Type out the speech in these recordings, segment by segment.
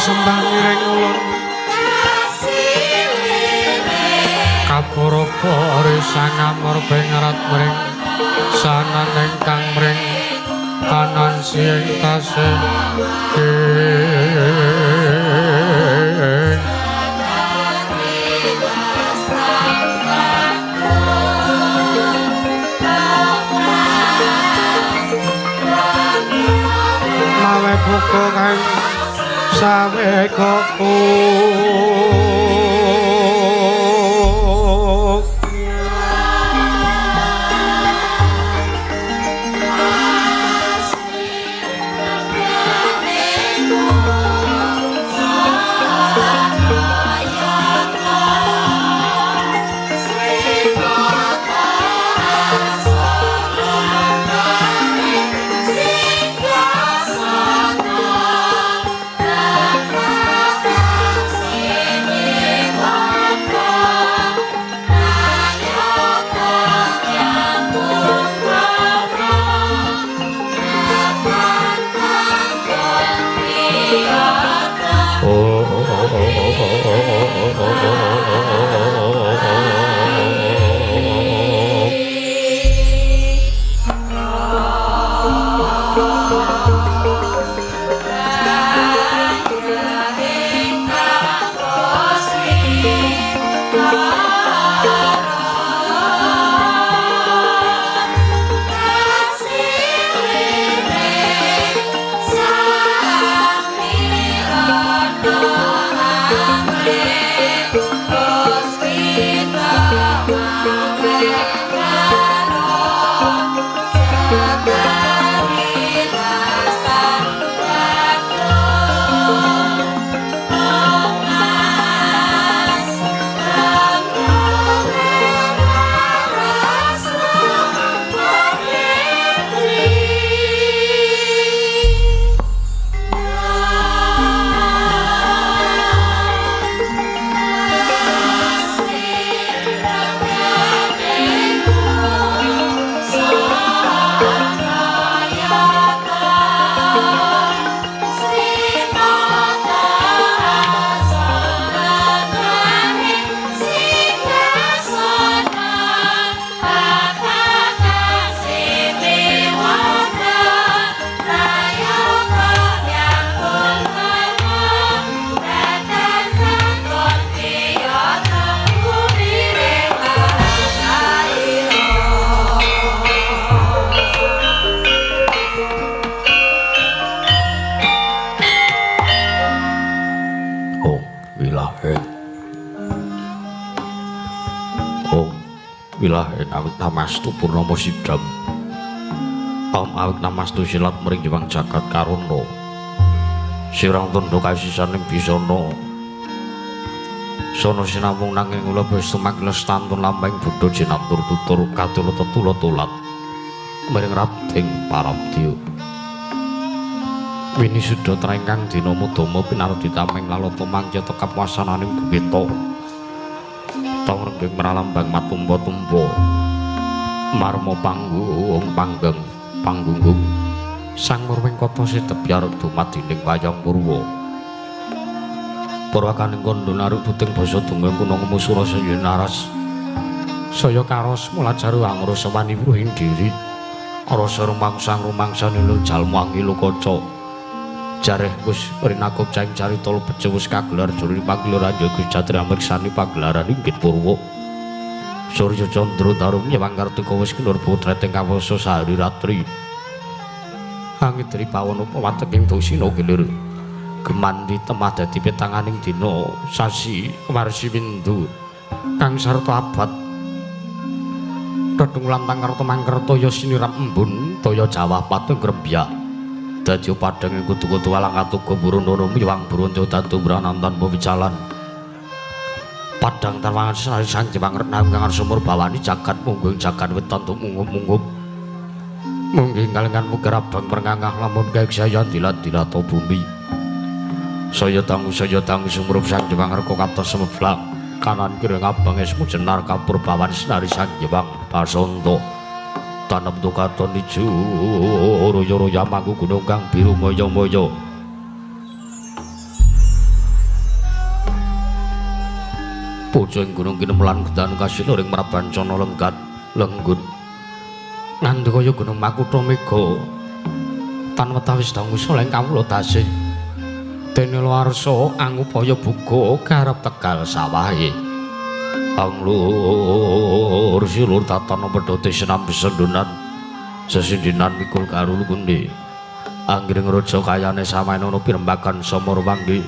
Sembah miring ulun kapura sang amur pengrat mring sanan ingkang mring kanan sing tasih mawe buka kang sawekoku. Awit namastu purnama sidam. Om awit namastu silat mring jewang jagat karana. Sirang tandha kasisaning bisana. Sono sinamung nanging kula bestu mangles tantun lambang bodho jinatur tutur katula tetula tulat mring rabding parabdya. Wini sudha traingkang dina mudama pinardi tameng lalata mangceta kapuasananing bukita. Tong renggeng meralambang matumpa-tumpa marma panggung panggeng panggunggung sang murwing kota sitebyar dumadining wayang purwa purwakaning kandha naruk puting basa dongeng kuna ngemusura saya naras saya karos mulajaru angrasa wani wuhing diri rasa rumangsang rumangsanilur jalma angilo kaca jareh wis rinakup caing carita bejo wis kagelar jroning pagelaran Yoga Jatri amriksani pagelaran inggit purwa Surya Candra Tarung nyewang Kartika wis kinur potret ing kawasa sahari ratri angidri pawana wateking dosina gilir gemandi temah dadi petanganing dina sasi warsi windu kang sarta abad Redung lantang karta mangkerta ya siniram embun daya jawah patung grembyak dadi padhang kudu-kudu walang katuga burono miwang buronco dadu branan tanpa wicalan padhang tarwangan sang Jepang renang kang sumur bawani jagat munggung jagat weton tumunggup-munggup munggih kalengan muger abang prengangah lamun kaiksayan dilat-dilata bumi Saya dangu sumrup Sang Hyang Arka katon semeblak kanan kiri ngabang esmu jenar kapur bawan sinari Sang Hyang Basanta tanem katon ijo royo-royo mangku gunung kang biru moyo-moyo. Pucung gunung kinemelan gedan kasino ring mrabancana lenggat lenggut ngandhakaya gunung makutha mega tan wetawis dangu soleng kawula dasih dene warsa angupaya buga garap tegal sawahe anglur silur tatana pedhote sinambi sendunan sesindinan mikul karul kundi anggiring raja kayane samaene ana pirembagan samara wanggi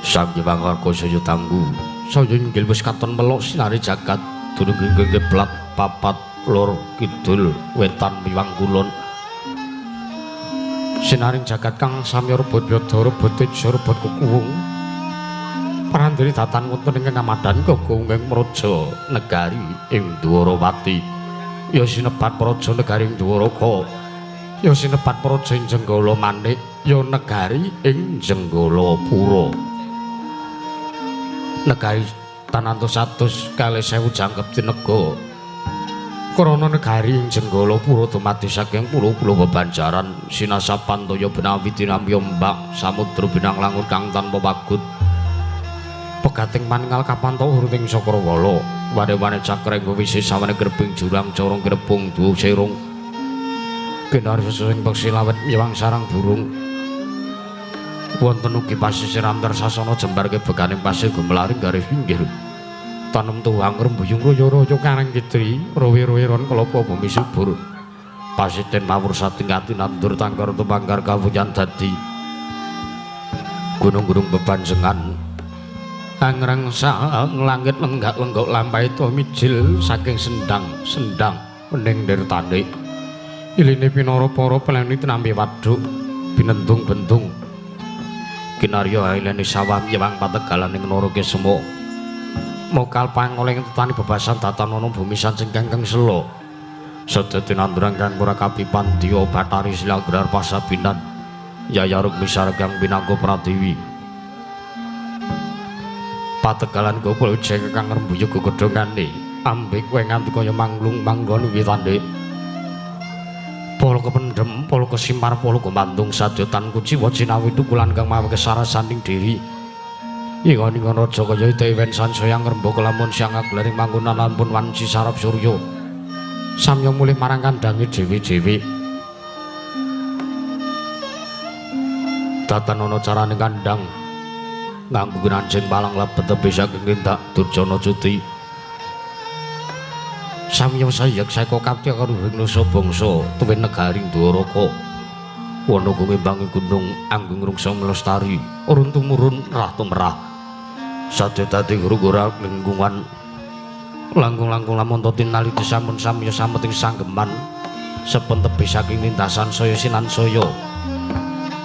Sang Hyang Arka saya tanggu saya inggil wis katon melok sinari jagat dunung ingkang kiblat papat lor kidul wetan miwang kulon sinaring jagat kang samya rebut yada rebut teja rebut kukuwung parandene datan wonten ing ngamadan gogong praja negari ing Dwarawati ya sinebat praja negari ing Dwaraka ya sinebat praja ing Jenggala Manik ya negari ing Jenggalapura negari tanantos atus kalih sewu jangkep tinega krana negari ing Jenggalapura dumadi saking pulo-pulo bebanjaran sinasapan toya benawi tinampi ombak samudra binang langut kang tanpa pagut pegating maningal kapanto uruting Sakrawala wane-wane cakreng wisi sawane grebing jurang corong grebung duwa serung kinarya sing peksi lawet miwang sarang burung wonten ugi pasisir antar sasana jembar kebeganing pasir gumelaring garis pinggir tanem tuwang rembuyung royo-royo karang kidri rowe-rowe ron kelapa bumi subur pasiten mawur satingkati nandur tangkar tumangkar kawuyan dadi gunung-gunung bebanjengan angrang sang langit lenggak-lenggok lampahe to mijil saking sendang-sendang wening nirtane iline pinara para peleni tinampi waduk binendung-bendung kinarya ilene sawah nyewang pategalan ing Nara Kisma mokal pangoleng tetani bebasan datanana bumi sancing kang sela sedaya tinanduran kang ora kapipandya Bathari Silagrar pasabinan Yaya Rukmi Sargang pinangka pratiwi pategalan gopol wijaya kang rembuyug gegodhongane ambek kowe nganti kaya manglung manggon witande polo kependhem polo kesimar polo kemandung sadya tan kuciwa cinawi tukulan kang mawi kesarasaning diri ingon-ingon raja kaya dewen sansaya ngrembaka lamun siang aglaring manggonan lampun wanci sarap surya samya mulih marang kandhange dhewe-dhewe datan ana carane kandhang nganggo anjing palang lebet tebih saking tindak Durjana Cuti samya sayek seka kapti karuhing nusa bangsa tuwin negari Dwaraka wana ngimbangi gunung anggung rungsa melestari urun tumurun rah tumrah sadya dadi guru-guru lingkungan langkung-langkung lamun tinali sampun samya sameting sanggeman sepun tebih saking lintasan saya sinansaya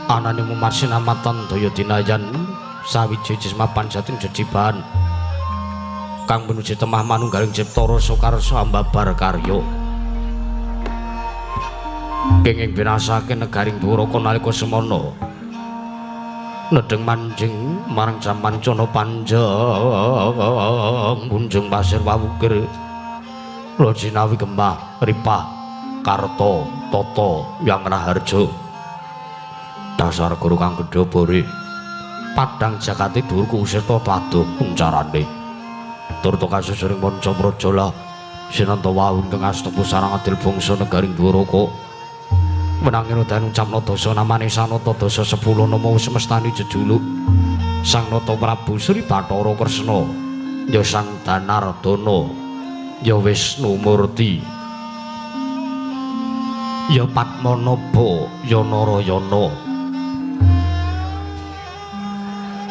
anane mumar sinamatan daya dinayan sawiji jisma panjating jejibahan kang menuju temah manunggaling cipta rasa karsa ambabar karya kenging binasake negaring Dwaraka nalika semana nedheng manjing marang jaman cana panjang munjung pasir wawukir lojinawi gemah ripah karta tata yang raharja dasar guru kang gedhe bore padang jagate dhuwur kusir tata adoh kuncarane turta kasusuring manca praja lah sinanta wau ingkang astepu sarang adil bangsa negaring Dwaraka wenangin udan ucapna dasa namane sanata dasa 10 nama semestani jejuluk Sang Nata Prabu Sri Bathara Kresna ya Sang Danardana ya Wisnu Murti ya Padmanaba ya Narayana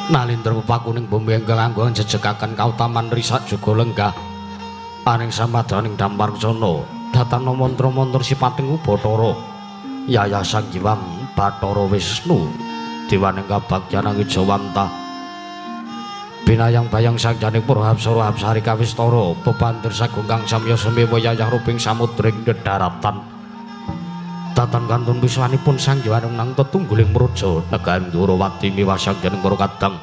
nalindra pepakuning bumi ingkang anggon jejekaken kautaman risak juga lenggah aning samadaning dampar cana datana mantra-mantra sipating Ubathara Yaya Sang Hyang Bathara Wisnu dewaning kabagyan Jawanta binayang bayang sanjaning para apsara apsari kawistara bebandir sagung kang samya sumewa yayah ruping samudring dedaratan Tatan kantun wiswanipun Sang Hyang nang tetungguling praja negari Ndorowati miwah sanggening para kadang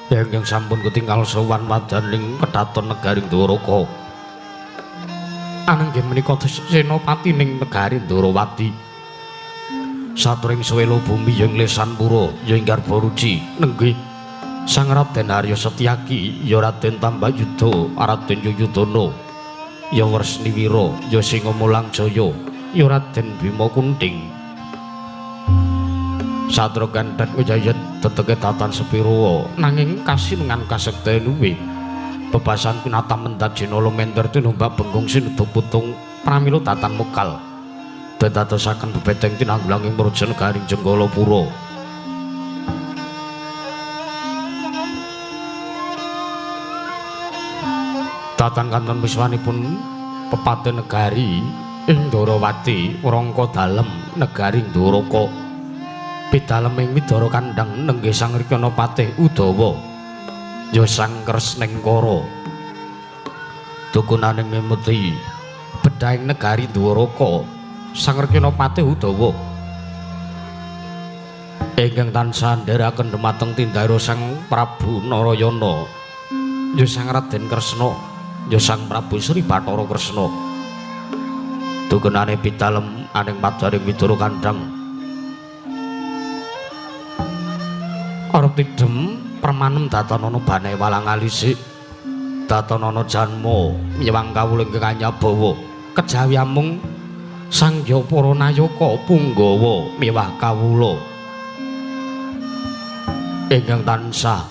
ingkang sampun ketinggal sowan wadaning kedaton negari Ndoraka. Anenggih menika senopati ning negari Ndorowati. Saturing suwela bumi ing lesan pura ya ing Garbaruci nenggih Sang Raden Arya Setyaki ya Raden Tambayuda Raden Yuyudana ya Wresniwira ya Singamulang Jaya ya Raden Bima Kunting. Satra kenthet ngejayet teteke tatan sepira nanging kasinungan kasekten luwih bebasan pinata mendat jinala mender tinumbak bengkung sinuda putung pramila tatan mekal dadadosaken bebedeng tinanggulanging praja negari Jenggalapura. Tatan kanton wiswanipun pepate negari ing Ndorowati Rangka dalem negari Ndoraka pidaleming Widara Kandhang nenggih Sang Rikana Patih Udawa ya Sang Kresnengkara. Dukunaning ngemuti bedhahing negari Ndoraka Sang Rikana Patih Udawa ingkang tansah ndherekaken dhumateng tindaro Sang Prabu Narayana ya Sang Raden Kresna ya Sang Prabu Sri Bathara Kresna. Dukunane pidalem aning padaring Widara Kandhang arep tidhem permanem datanana bane walang alisik datanana janma miwang kawula ingkang anyabawa kejawi amung Sang Hyang Para Nayaka punggawa miwah kawula ingkang tansah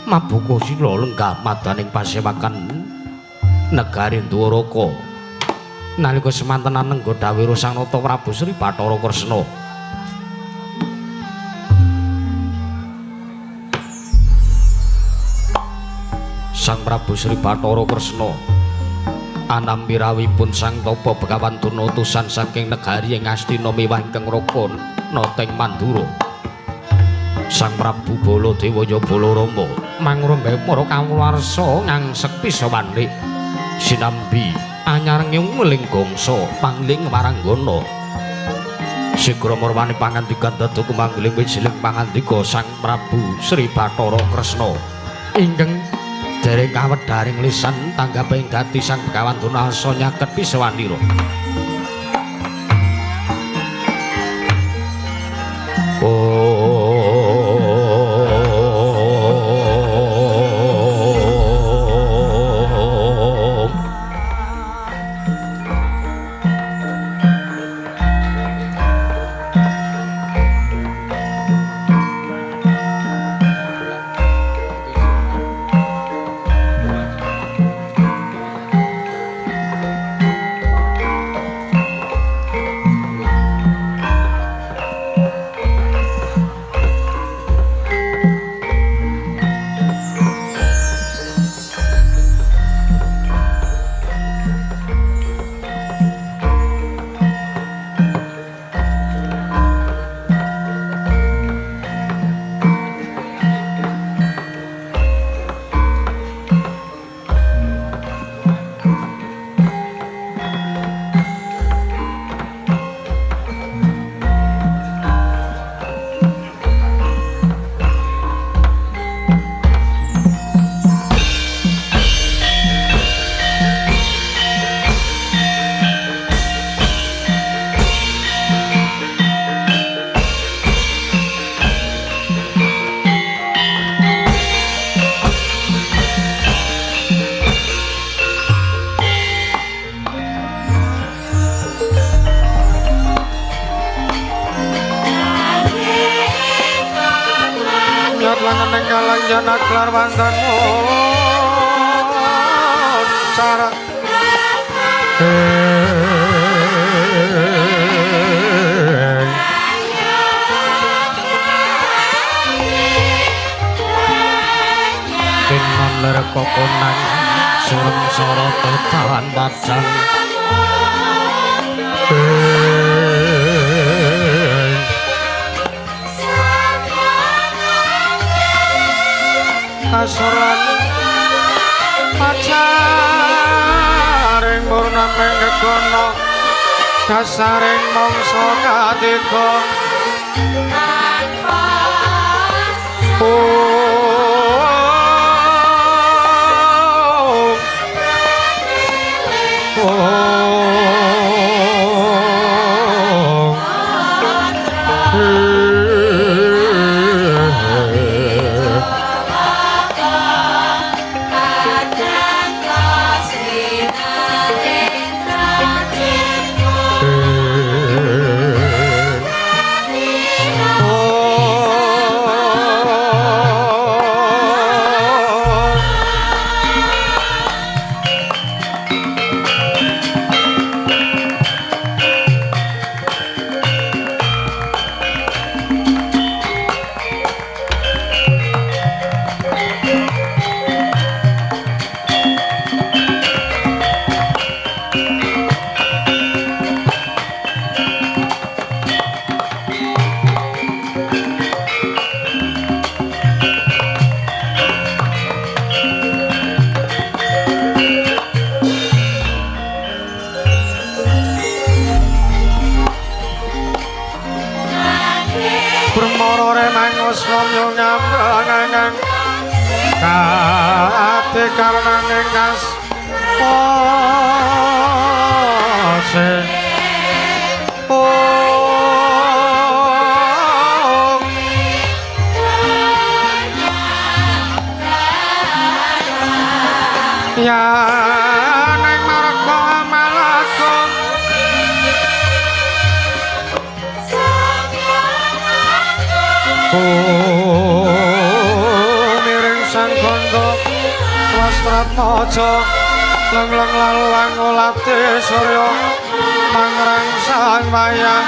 mabuka sila lenggah madaning pasewakan negari Ndwaraka nalika semanten anengga dhawuh Sang Nata Prabu Sri Bathara Kresna. Sang Prabu Sri Bathara Kresna anampi rawuhipun Sang Tapa Begawan Durna utusan saking negari ing Astina miwah ingkang raka Noteng Mandura. Sang Prabu Baladewa ya Balarama mangrombe para kawulawarsa ngangsek pisawanlik sinambi anyareng nguling gangsa pangling waranggana. Sigra marwani pangandikan dadu kumanggiling wijiling pangandika Sang Prabu Sri Bathara Kresna ingkang dereng kawedharing lisan tanggaping dadi Sang Begawan Durna asa nyaket pisawanira. Asoran pacaring murnameng gegono. Dasaring mangsa katiga leng-leng lalang olate surya mangrangsang wayah.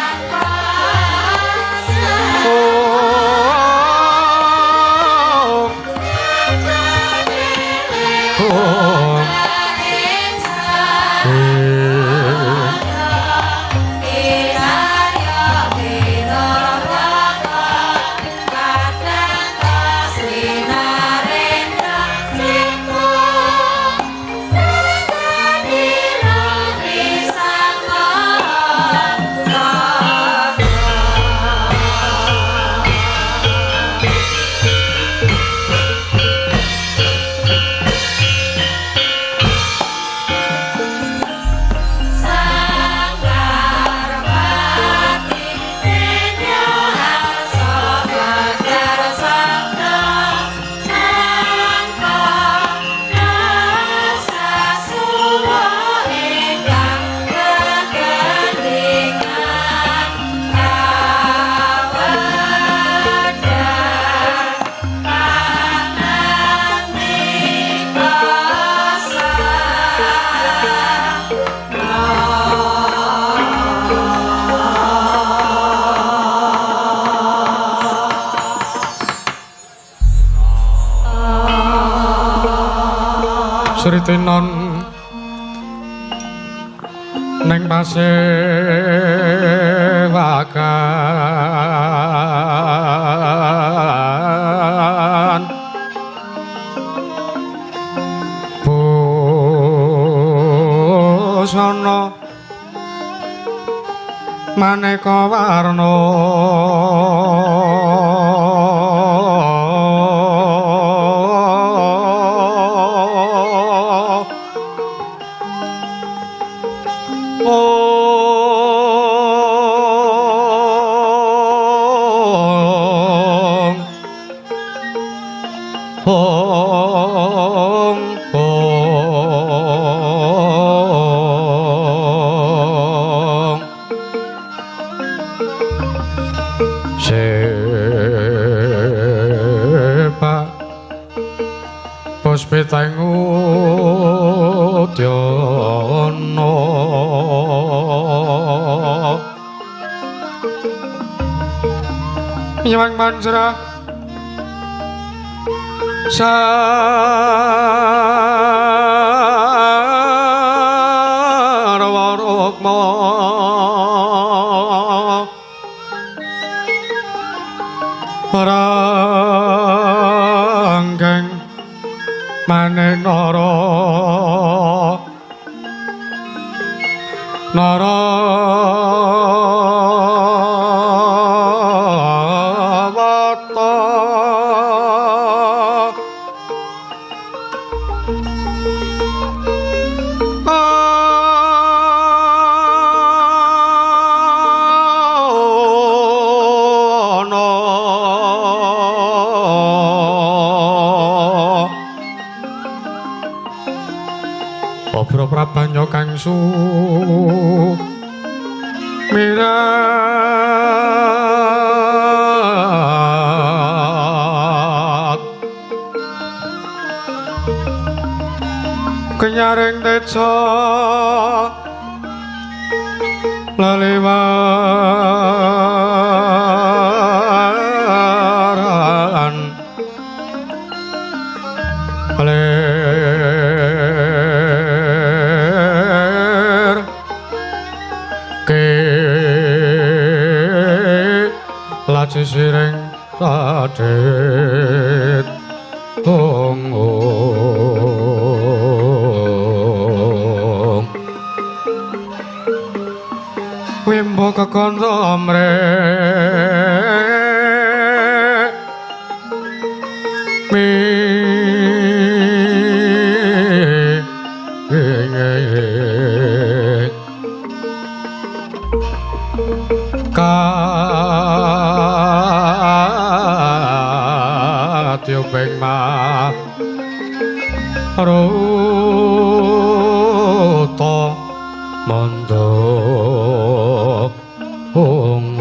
Sritinon neng pasewakan busana maneka warna Puspitang udyana Nyawang manjra sarwa rukma Ranggeng manenara nara. Obra prabanya kang sumirat kenyaring teja lalewaran ler ke laci siring radit ong wimbo kekondo mre mi katyo ping ma ruta mondo ong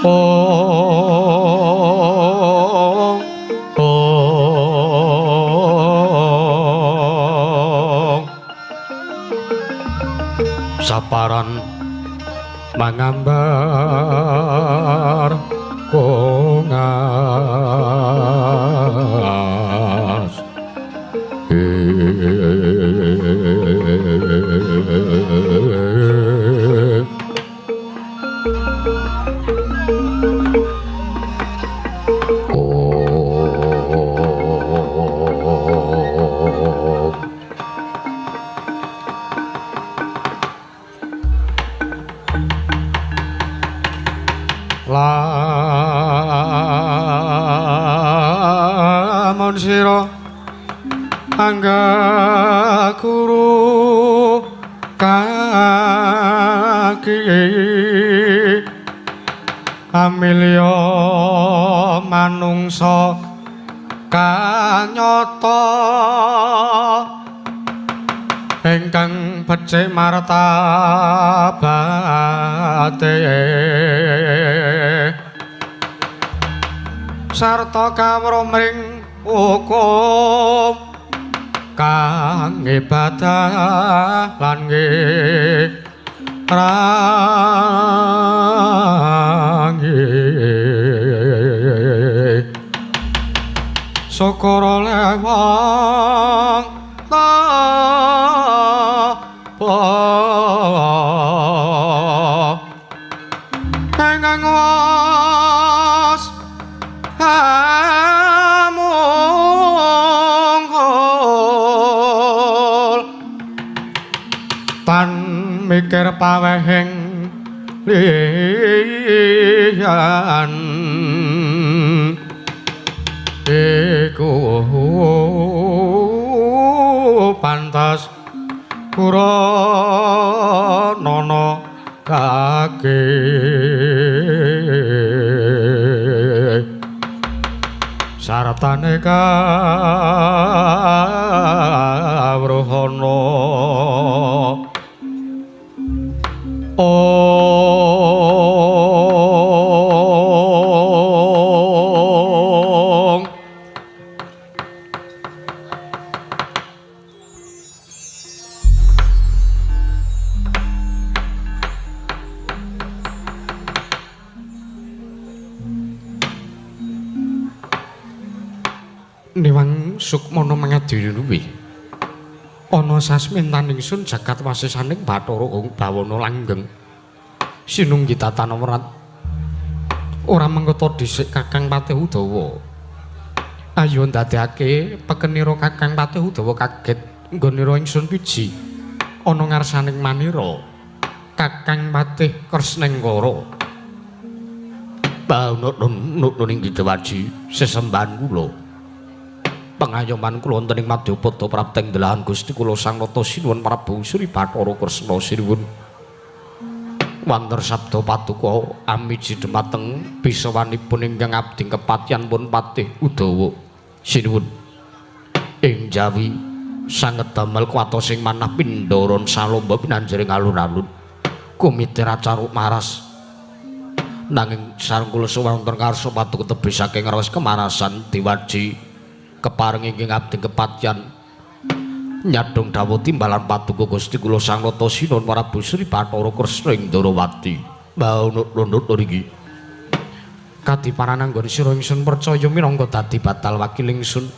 ong ong saparan mangambar kongas Lamun sira angga guru kaki amilya manungsa kang nyata ingkang becik martabate sarta kawruh mring hukum kang ibadah lan ngirangi syukur oleh wong tapa ingkang was amungkul tan mikir pawehing liyan iku pantas kura nono kake sartane kawruhana ong Niwang Sukmana mangadiri luwih ana sasmintan ingsun jagat wasisaning Bathara Bawana langgeng sinunggi tatana werat ora mengkota dhisik Kakang Patih Udawa. Ayo ndadekake pekenira Kakang Patih Udawa kaget nggonira ingsun piji ana ngarsaning manira Kakang Patih Kresnengkara. Bawana ning Dewaji sesembahan kula pangayoman kula wonten ing madyapada prapteng delahan Gusti kula Sang Nata Sinuwun Prabu Sri Bathara Kresna Sinuwun. Wanter sabda paduka amiji dumateng bisawanipun ingkang abdi kepatihan pun Patih Udawa. Sinuwun. Ing Jawi sanget damel kuwatos ing manah pindharan salomba pinanjering alun-alun. Kumite racaruk maras. Nanging sareng kula sowan wonten ngarsa paduka tebih saking raos kemarasan diwaji kepareng ingkang abdi kepatihan nyadong dawuh timbalan paduka Gusti kula Sang Nata Sinuwun Prabu Sri Bathara Kresna ing Ndorowati. Mbah nut niki. Kadiparan anggon sira ingsun percaya minangka dadi batal wakil ingsun.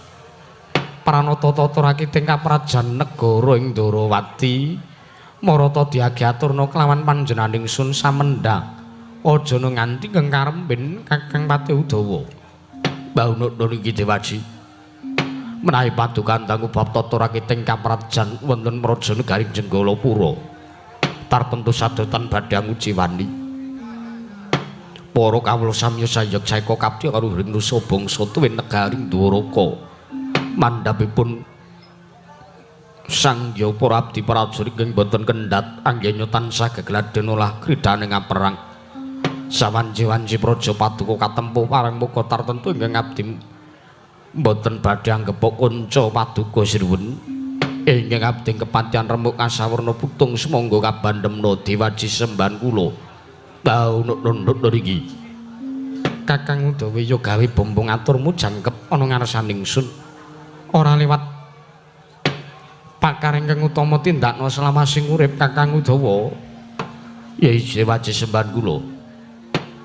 Pranata tata rakiting kaprajan negara ing Ndorowati marata diagiaturna kelawan panjenengan ingsun samendha. Aja nganti kengkarembin Kakang Patih Udawa. Mbah nut niki Dewaji. Menawi paduka dangu bab tata rakiting kaprajan wonten praja negari Jenggalapura. Tartemtu sadotan badhe ngujiwani. Para kawula samya sayek saeka kapti karo ring nusa bangsa tuwin negari Dwaraka. Mandhapipun Sang Hyang para abdi prajurit ingkang boten kendhat anggenya tansah gegladhen olah kridane ngaperang. Sawanci-wanci praja paduka katempuh parang muka tartemtu ingkang abdi mboten badhe anggepuk kanca paduka sinuwun. Ingkang abdi kepatihan remuk kasawarna putung sumangga kabandemna diwaji sembahan kula. Taunut-nut niki. Kakang Udawa ya gawe bombong aturmu jangkep ana ngarsaning ingsun. Ora liwat pakar ingkang utama tindakna selamasing urip Kakang Udawa. Ya diwaji sembahan kula.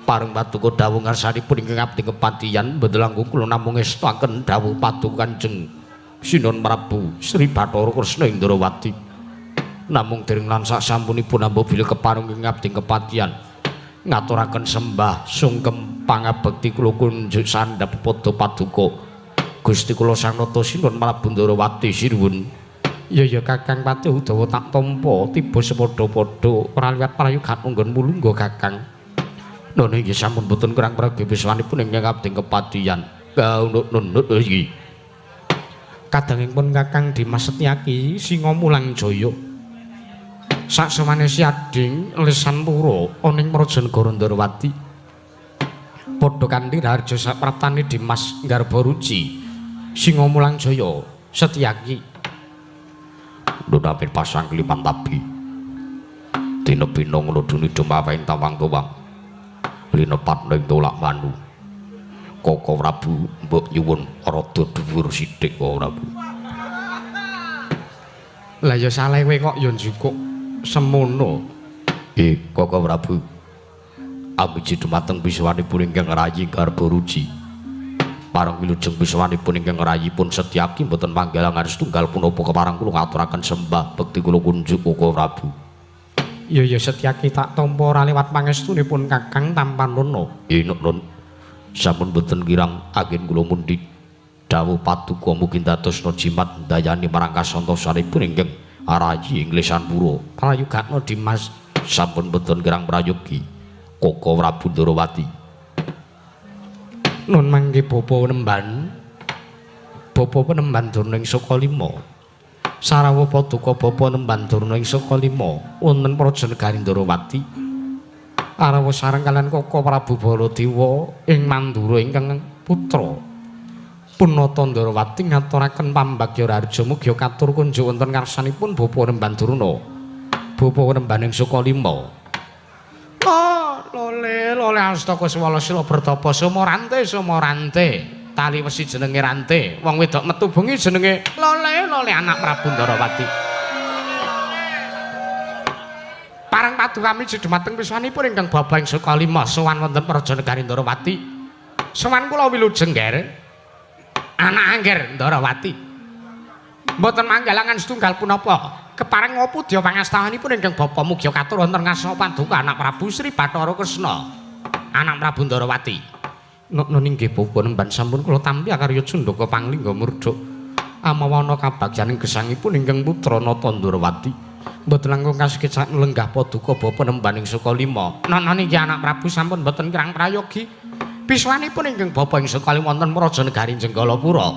Pareng paduka dawuh ngarsanipun ingkang abdi kepatihan mboten langkung kula namung ngestakaken dawuh paduka Kanjeng Sinuwun Prabu Sri Bathara Kresna ing Ndorowati. Namung dereng lan sak sampunipun ambo bilih kepareng ingkang abdi kepatihan ngaturaken sembah sungkem pangabekti kula kunjuk sandhap padha paduka Gusti kula Sang Nata Sinuwun Prabu Ndorowati sinuwun. Ya ya Kakang Patih Udawa tak tampa tiba sepadha-padha ora liwat prayogan nggon mulungga Kakang. Nun inggih sampun boten kurang prayogi wiswanipun ingkang abdi kepatihan. Kaunut-nunut iki. Kadangipun Kakang Dimas Setyaki Singa Mulang Jaya. Saksawane siading lesan pura ana ing praja negara Ndorowati. Padha kanthi raharja sapraptane Dimas Garba Ruci Singa Mulang Jaya Setyaki. Nunapin pasang kliman tabi. Dina bina ngono duni dumaweng tawang-tawang. Linepat ning tolak manu. Koko Prabu mbok nyuwun rada dhuwur sithik Koko Prabu. Lah ya salah kowe kok ya njukuk semono. Koko Prabu. Amiji dumateng biswanipun ingkang rayi Garba Ruci. Pareng wilujeng biswanipun ingkang rayipun Setyaki mboten manggalangan setunggal punapa kepareng kula ngaturaken sembah bekti kula kunjuk Koko Prabu. Ya ya Setyaki tak tampa ora liwat pangestunipun Kakang Tampanana. Nun. Sampun boten kirang anggen kula mundhi dawuh paduka mugi dadosna jimat ndayani marang kasantosanipun ingkang rayi ing Lesanpura. Prayogakna Dimas. Sampun boten kirang prayogi Koko Prabu Ndorowati. Nun mangke bapa nemban. Bapa penemban Durna ing Sukalima. Sarawa paduka bapa nemban Durna ing Sukalima wonten praja negari Ndorowati. Arawa sareng kaliyan Koko Prabu Baladewa ing Mandura ingkang putra. Punata Ndorowati ngaturaken pambagya raharja mugi katur kunjuk wonten ngarsanipun bapa nemban Durna. Bapa nemban ing Sukalima. Oh, lole lole astaka swala sila bertapa sumorante sumorante. Tali wesi jenenge rante, wong wedok metu bengi jenenge lole lole anak Prabu Ndorowati. Parang paduka miji dumateng piswanipun ingkang bapa ing Sukalima sowan wonten praja negari Ndorowati. Sowan kula wilujeng nger. Anak angger Ndorowati. Mboten manggalangan setunggal punapa. Kepareng ngopudya pangastawanipun ingkang bapa mugi katur wonten ngarsa paduka anak Prabu Sri Bathara Kresna. Anak Prabu Ndorowati. Nun inggih bapa nemban sampun kula tampi akarya cundaka panglingga murdha. Amawana kabagyaning gesangipun ingkang putra Nata Ndorowati. Mboten langkung kasekecak lenggah paduka bapa nemban ing Sukalima. Nana niki anak Prabu sampun mboten kirang prayogi. Piswanipun ingkang bapa ing Sukalima wonten praja negari Jenggalapura.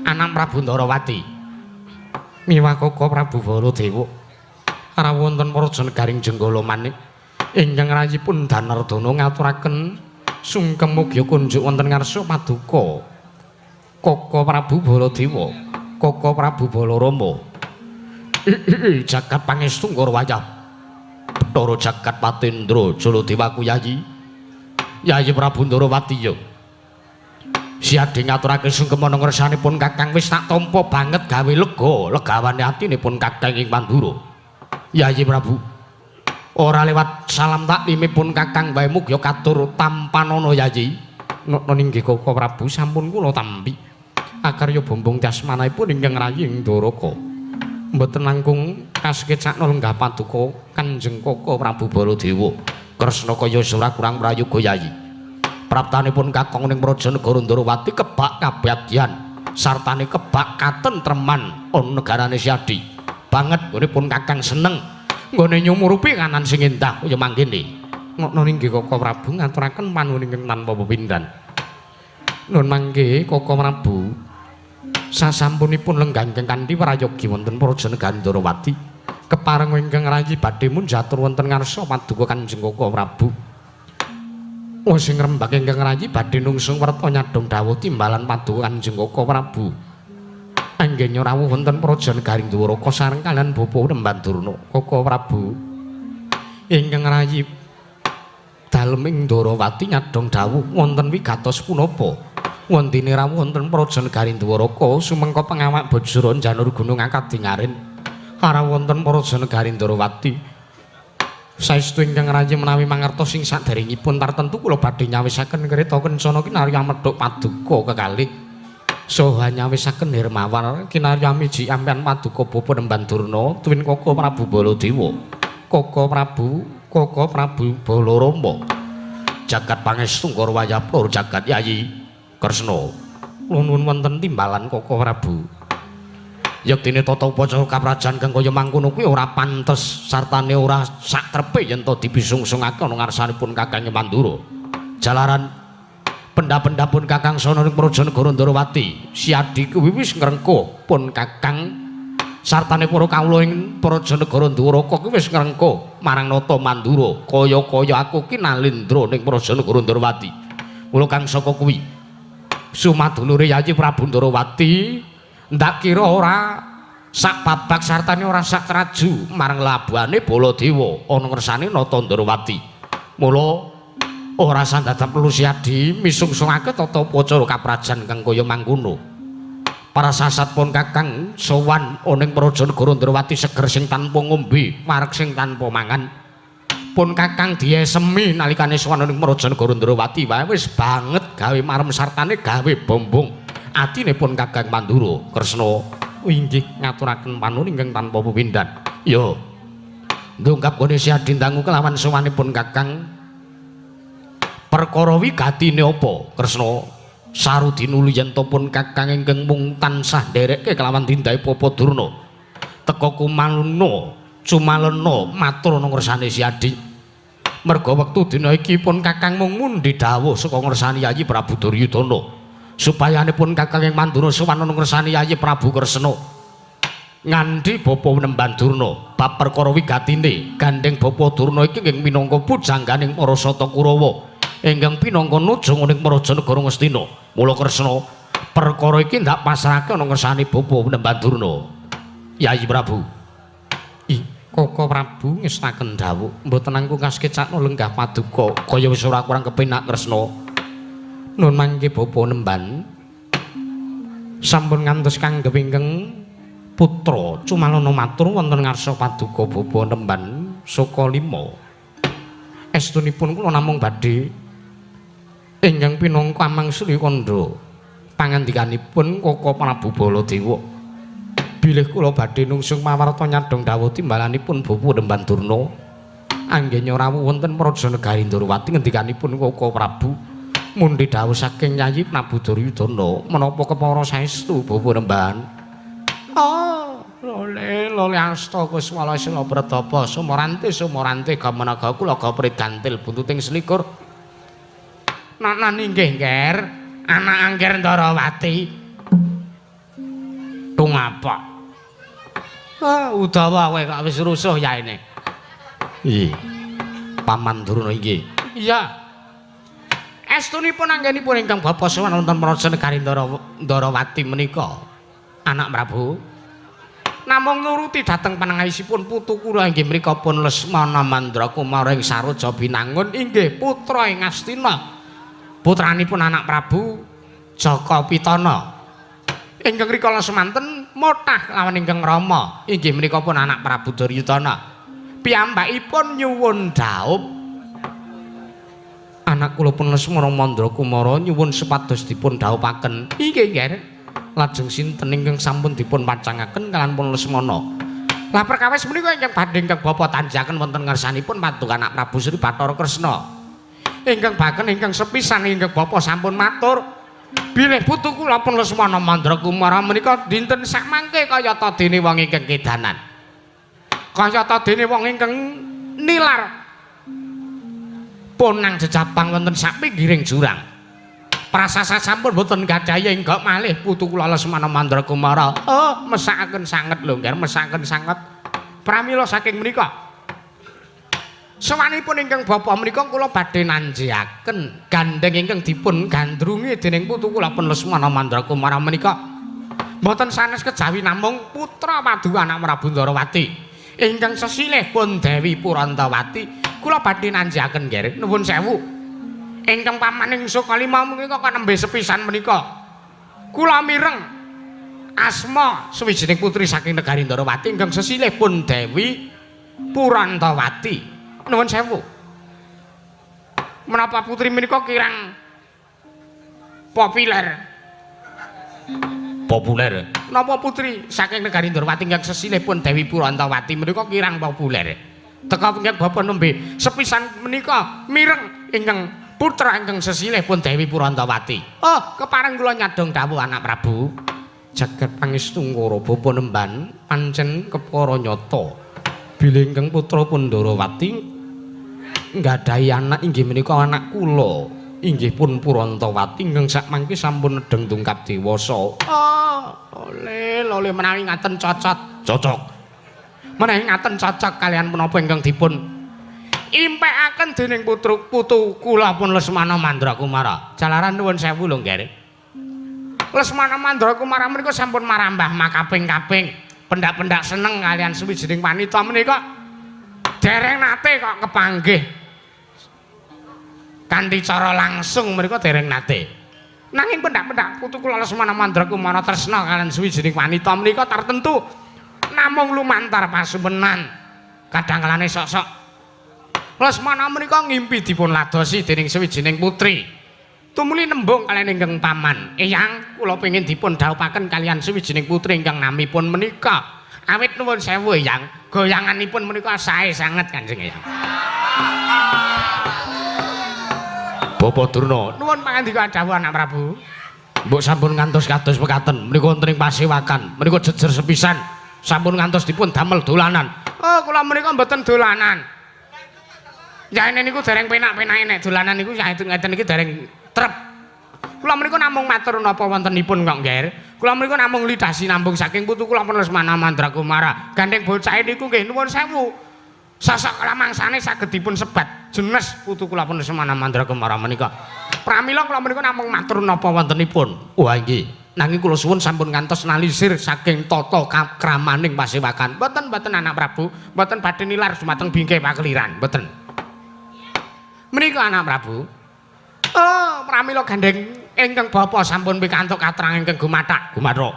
Anak Prabu Ndorowati. Miwah Koko Prabu Baladewa. Rawuh wonten praja negari Jenggala manik. Ingkang rayipun Danardana ngaturaken sungkem mugi kunjuk wonten ngarsa paduka Kaka Prabu Baladewa, Kaka Prabu Balarama. Jagat pangestu ngara wayah Bathara jagat Patendra Jaladewaku Yayi. Yayi Prabu Ndarawati ya. Siade ngaturake sungkem ana ngersanipun Kakang wis tak tampa banget gawe lega legawane atinipun Kakang ing Mandura. Yayi Prabu, ora lewat salam taklimipun Kakang wae mugi katur tampanana Yayi. Nokno inggih Kaka Prabu sampun kula tampi. Akarya bombong dasmanipun ingkang rayi ing Ndoraka. Mboten langkung kasekecakna lenggah paduka Kanjeng Kaka Prabu Baladewa. Kresna kaya ora kurang prayoga Yayi. Praptanipun kakang ning praja negara Ndarawati kebak kabagyan sartane kebak katentreman ana negarane Siadi. Banget nggonipun kakang seneng nggone nyumurupi kanan sing endah kaya mangkene. Ngono inggih Kaka Prabu ngaturaken panuwun ingkang tanpa pepindhan. Nun mangke Kaka Prabu sasampunipun lenggah ingkang kanthi prayogi wonten praja negara Ndarawati kepareng ingkang rayi badhe munjatur wonten ngarsa paduka Kanjeng Kaka Prabu. Oh sing rembag ingkang rayi badhe nungsung werta nyadhong dawuh timbalan paduka Kanjeng Kaka Prabu. Anggenya rawuh wonten praja negari Dwaraka sareng kaliyan Bapa Nemban Durna. Kaka Prabu ingkang rayi dalem ing Ndarawati nyadhong dawuh wonten wigatos punapa? Wondene rawuh wonten praja negari Dwaraka sumengko pengawak Bajra Janur Gunung Akadingaren. Rawuh wonten praja negari Ndarawati. Saestu ingkang rayi menawi mangertos sing saderengipun tartentu kula badhe nyawisaken kereta kencana kinarya medhok paduka kekalih. Saha nyawisaken Hermawar kinarya miji ampian paduka Bapa Nemban Durna tuwin Kaka Prabu Baladewa. Kaka Prabu, Kaka Prabu Balarama. Jagat pangestu ngara wayah plur jagat Yayi Kresna. Kula nuwun wonten timbalan Kaka Prabu. Yektine tata upacara kaprajan kang kaya mangkono kuwi ora pantes sartane ora sakrepe yen to dipisungsungake ana ngarsanipun Kakang Mandura. Jalaran pendha-pendha pun Kakang sono ning praja negara Ndarawati, Siadi kuwi wis ngrengkuh pun Kakang sartane para kawula ing praja negara Dwaraka kuwi wis ngrengkuh marang Nata Mandura. Kaya-kaya aku ki nalindra ning praja negara Ndarawati. Mula kang saka kuwi sumadulure Yayi Prabu Ndarawati ndak kira ora sak babak sartane ora sak traju marang labuhane Baladewa ana ngersane Nata Ndarawati. Mula ora sandadak perlu Siadi misungsungake tata upacara kaprajan kang kaya mangkono. Para sasat pun Kakang sowan ana ing praja negara Ndarawati seger sing tanpa ngombe, wareg sing tanpa mangan. Pun Kakang diesemi nalikane sowan ana ing praja negara Ndarawati wae wis banget gawe marem sartane gawe bombong. Atine pun Kakang Mandura Kresna inggih ngaturaken panuwun ingkang tanpa pepindhan. Ya. Ndongkap gone Siadi ndangu kelawan sowanipun Kakang. Perkara wigatine apa Kresna? Sarudinulu yen to pun Kakang ingkang mung tansah nderekke kelawan tindahe Bapa Durna. Teka kumaluna, cumalena matur ana ngersane Siadi. Merga wektu dina iki pun Kakang mung mundi dawuh saka ngersane Yayi Prabu Duryudana. Supayanipun Kakang ing Mandura sowan ana ngersane Yayi Prabu Kresna. Nganthi Bapa Nemban Durna bab perkara wigatine gandheng Bapa Durna iki nggih minangka pujangganing para Sata Kurawa ingkang pinangka nujung ning praja negara Ngastina. Mula Kresna perkara iki ndak pasrahke ana ngersane Bapa Nemban Durna. Yayi Prabu. Ih, Kaka Prabu ngestaken dawuh mboten langkung kasekecakna lenggah paduka kaya wis ora kurang kepenak Kresna. Nun mangke Bapa Nemban sampun ngantos kanggep ingkang putra cumalana matur wonten ngarsa paduka Bapa Nemban saka lima. Estunipun kula namung badhe ingkang pinangka amangsuli kandha pangandikanipun Kaka Prabu Baladewa. Bilih kula badhe nungsung pawarta nyadhong dawuh timbalanipun Bapa Nemban Durna anggenya rawuh wonten praja negari Ndarawati ngendikanipun Kaka Prabu mundi dawuh saking Yayi Prabu Duryudana menapa kepara saestu Bapa Nemban. Oh, lole lole asta kuswala sila pratapa sumorante sumorante gamanaga kula gaprit gantil buntuting selikur. Nanan inggih Ngger, anak Angger Ndarawati. Tungapa? Ah, udawa kowe kok wis rusuh yaene. Iya. Paman Durna inggih. Iya. Estunipun anggenipun ingkang bapa sowan wonten Praja Negari Ndarawati menika anak Prabu namung nuruti dhateng panengahisipun putu kula inggih mrika pun Lesmana Mandrakumara ing Saroja Binangun inggih putra ing Astina putranipun anak Prabu Jaka Pitana ingkang rikala semanten motah lawan ingkang rama inggih menika pun anak Prabu Duryudana piyambakipun nyuwun dhaup anak kula pun Lesmana Mandrakumara nyuwun supados dipun dhaupaken. Inggih nggih. Lajeng sinten ingkang sampun dipun pacangaken kaliyan pun Lesmana. Lah perkawis menika ingkang badhe ingkang bapa tanjaken wonten ngarsanipun paduka anak Prabu Sri Bathara Kresna. Ingkang baken ingkang sepisan ingkang bapa sampun matur bilih putu kula pun Lesmana Mandrakumara menika dinten sakmangke kayata dene wong ingkang kedanan. Kayata dene wong ingkang nilar ponang jejapang wonten sak pinggiring jurang. Prasasa sampun boten gadhahi enggak malih putu kula Lesmana Mandrakumara. Oh, mesakaken sanget lho, nggih, mesakaken sanget. Pramila saking menika sowanipun ingkang bapa menika kula badhe nanjiaken gandheng ingkang dipun gandrungi dening putu kula pun Lesmana Mandrakumara menika boten sanes kejawi namung putra paduka anak Prabu Ndarawati ingkang sesilih pun Dewi Purantawati. Kula badhe nanjiaken nggih, nuwun sewu. Ingkang paman ing Sukalima menika kok nembe sepisan menika. Kula mireng asma suwijining putri saking negari Ndarawati ingkang sesilih pun Dewi Purantawati. Nuwun sewu. Menapa putri menika kirang populer? Populer. Napa putri saking negari Ndarawati ingkang sesilih pun Dewi Purantawati menika kirang populer? Teka ingkang bapa nembe sepisan menika mireng ingkang putra ingkang sesilih pun Dewi Purantawati. Oh, kepareng kula nyadong dawuh anak Prabu. Jagat pangestu ngara bapa nemban pancen kepara nyata. Bilih ingkang putra pun Ndarawati nggadahi anak inggih menika anak kula inggih pun Purantawati ingkang sakmangke sampun nedheng tungkap dewasa. Oh, oleh menawi ngaten cocot. Cocok. Menawi ngaten cocok kaliyan menapa ingkang dipun impekaken dening putu kula pun Lesmana Mandrakumara. Jalaran nuwun sewu lho nggih. Lesmana Mandrakumara menika sampun marambah makaping-kaping, pendak-pendak seneng kaliyan suwijining wanita menika dereng nate kok kepanggih. Kanthi cara langsung menika dereng nate. Nanging pendak-pendak putu kula Lesmana Mandrakumara tresna kaliyan suwijining wanita menika tartentu namung lumantar pasumenan. Kadang kalane sok-sok Lesmana menika ngimpi dipun ladosi dening suwijining putri. Tumuli nembung kaliyan ingkang paman. Eyang, kula pengin dipun dhawuhaken kaliyan suwijining putri ingkang namipun menika. Awit nuwun sewu eyang, goyanganipun menika sae sanget Kanjeng Eyang. Bapak Durna, nuwun pangandika dawuh anak Prabu. Mbok sampun ngantos kados mekaten, menika wonten ing pasewakan, menika jejer sepisan. Sampun ngantos dipun damel dolanan. Oh, kula menika mboten dolanan. Yaene niku dereng penak-penake nek dolanan niku ngeten iki dereng trep. Kula menika namung matur napa wontenipun kok, Ngger. Kula menika namung lidasi nambung saking putu kula pun Lesmana Mandrakumara. Gandeng bocahe niku nggih nuwun sewu. Sosok lamangsane saged dipun sebat jenes putu kula pun Lesmana Mandrakumara menika. Pramila kula menika namung matur napa wontenipun. Wah nggih. Nanging kula suwun sampun ngantos nalisir saking tata kramaning pasewakan. Mboten mboten anak Prabu, mboten badhe nilar dumateng bingkai pakeliran, mboten. Menika anak Prabu. Oh, pramila gandeng ingkang bapa sampun pikantuk katrangan ingkang gumathak. Gumathak.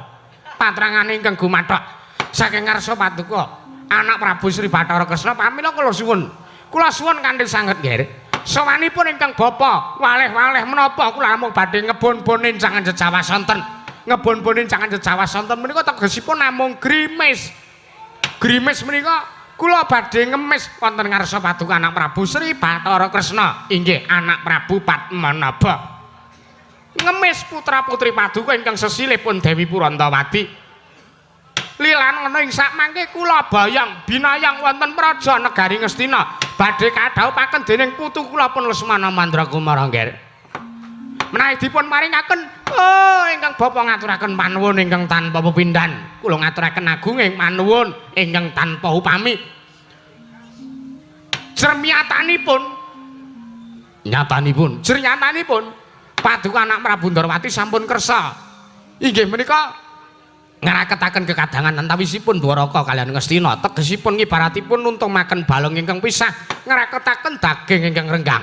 Patrangane ingkang gumathak saking ngarsa paduka anak Prabu Sri Bathara Kresna pramila kula suwun. Kula suwun kanthi sanget nggih. Sowanipun ingkang bapa waleh-waleh menapa kula namung badhe ngebon-bonin jangan jejawas sonten. Ngebon-bonin jangan jejawas sonten menika tegesipun namung grimis. Grimis menika kula badhe ngemis wonten ngarsa paduka anak Prabu Sri Bathara Kresna inggih anak Prabu Padmanaba. Ngemis putra-putri paduka ingkang sesilih pun Dewi Purantawati. Lilan ana ing sakmangke kula bayang binayang wonten praja negari Ngastina badhe kadhawuhaken dening putu kula pun Lesmana Mandrakumara nggih. Menawi dipun maringaken oh ingkang bapa ngaturaken panuwun ingkang tanpa pepindhan, kula ngaturaken agunging panuwun ingkang tanpa upami. Jermiatanipun nyatanipun jernyatanipun paduka anak Prabu Ndarawati sampun kersa inggih menika ngraketaken kekadangan antawisipun Dwaraka kaliyan Ngastina, tegesipun ngibaratipun nuntumaken balung ingkang pisah ngraketaken daging ingkang renggang.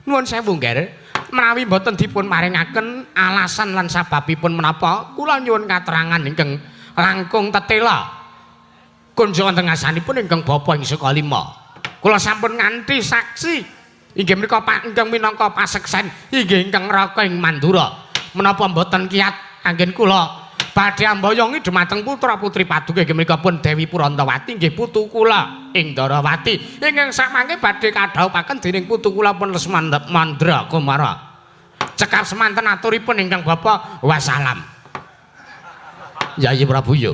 Nuwun sewu nggih, menawi mboten dipun paringaken alasan lan sababipun menapa kula nyuwun katerangan ingkang langkung tetela. Kunjuk wonten ngasanipun ingkang bapa ing saka lima. Kula sampun nganti saksi inggih menika ingkang minangka paseksen inggih ingkang Raka ing Mandura. Menapa mboten kiat anggen kula badhe amboyongi dumateng putra putri paduka inggih menika pun Dewi Purantawati inggih putu kula ing Ndarawati ingkang samangke badhe kadhawuhaken dening putu kula pun Lesmana Mandra Kumara. Cekap semanten aturipun ingkang bapa, wassalam. Yayi Prabu ya.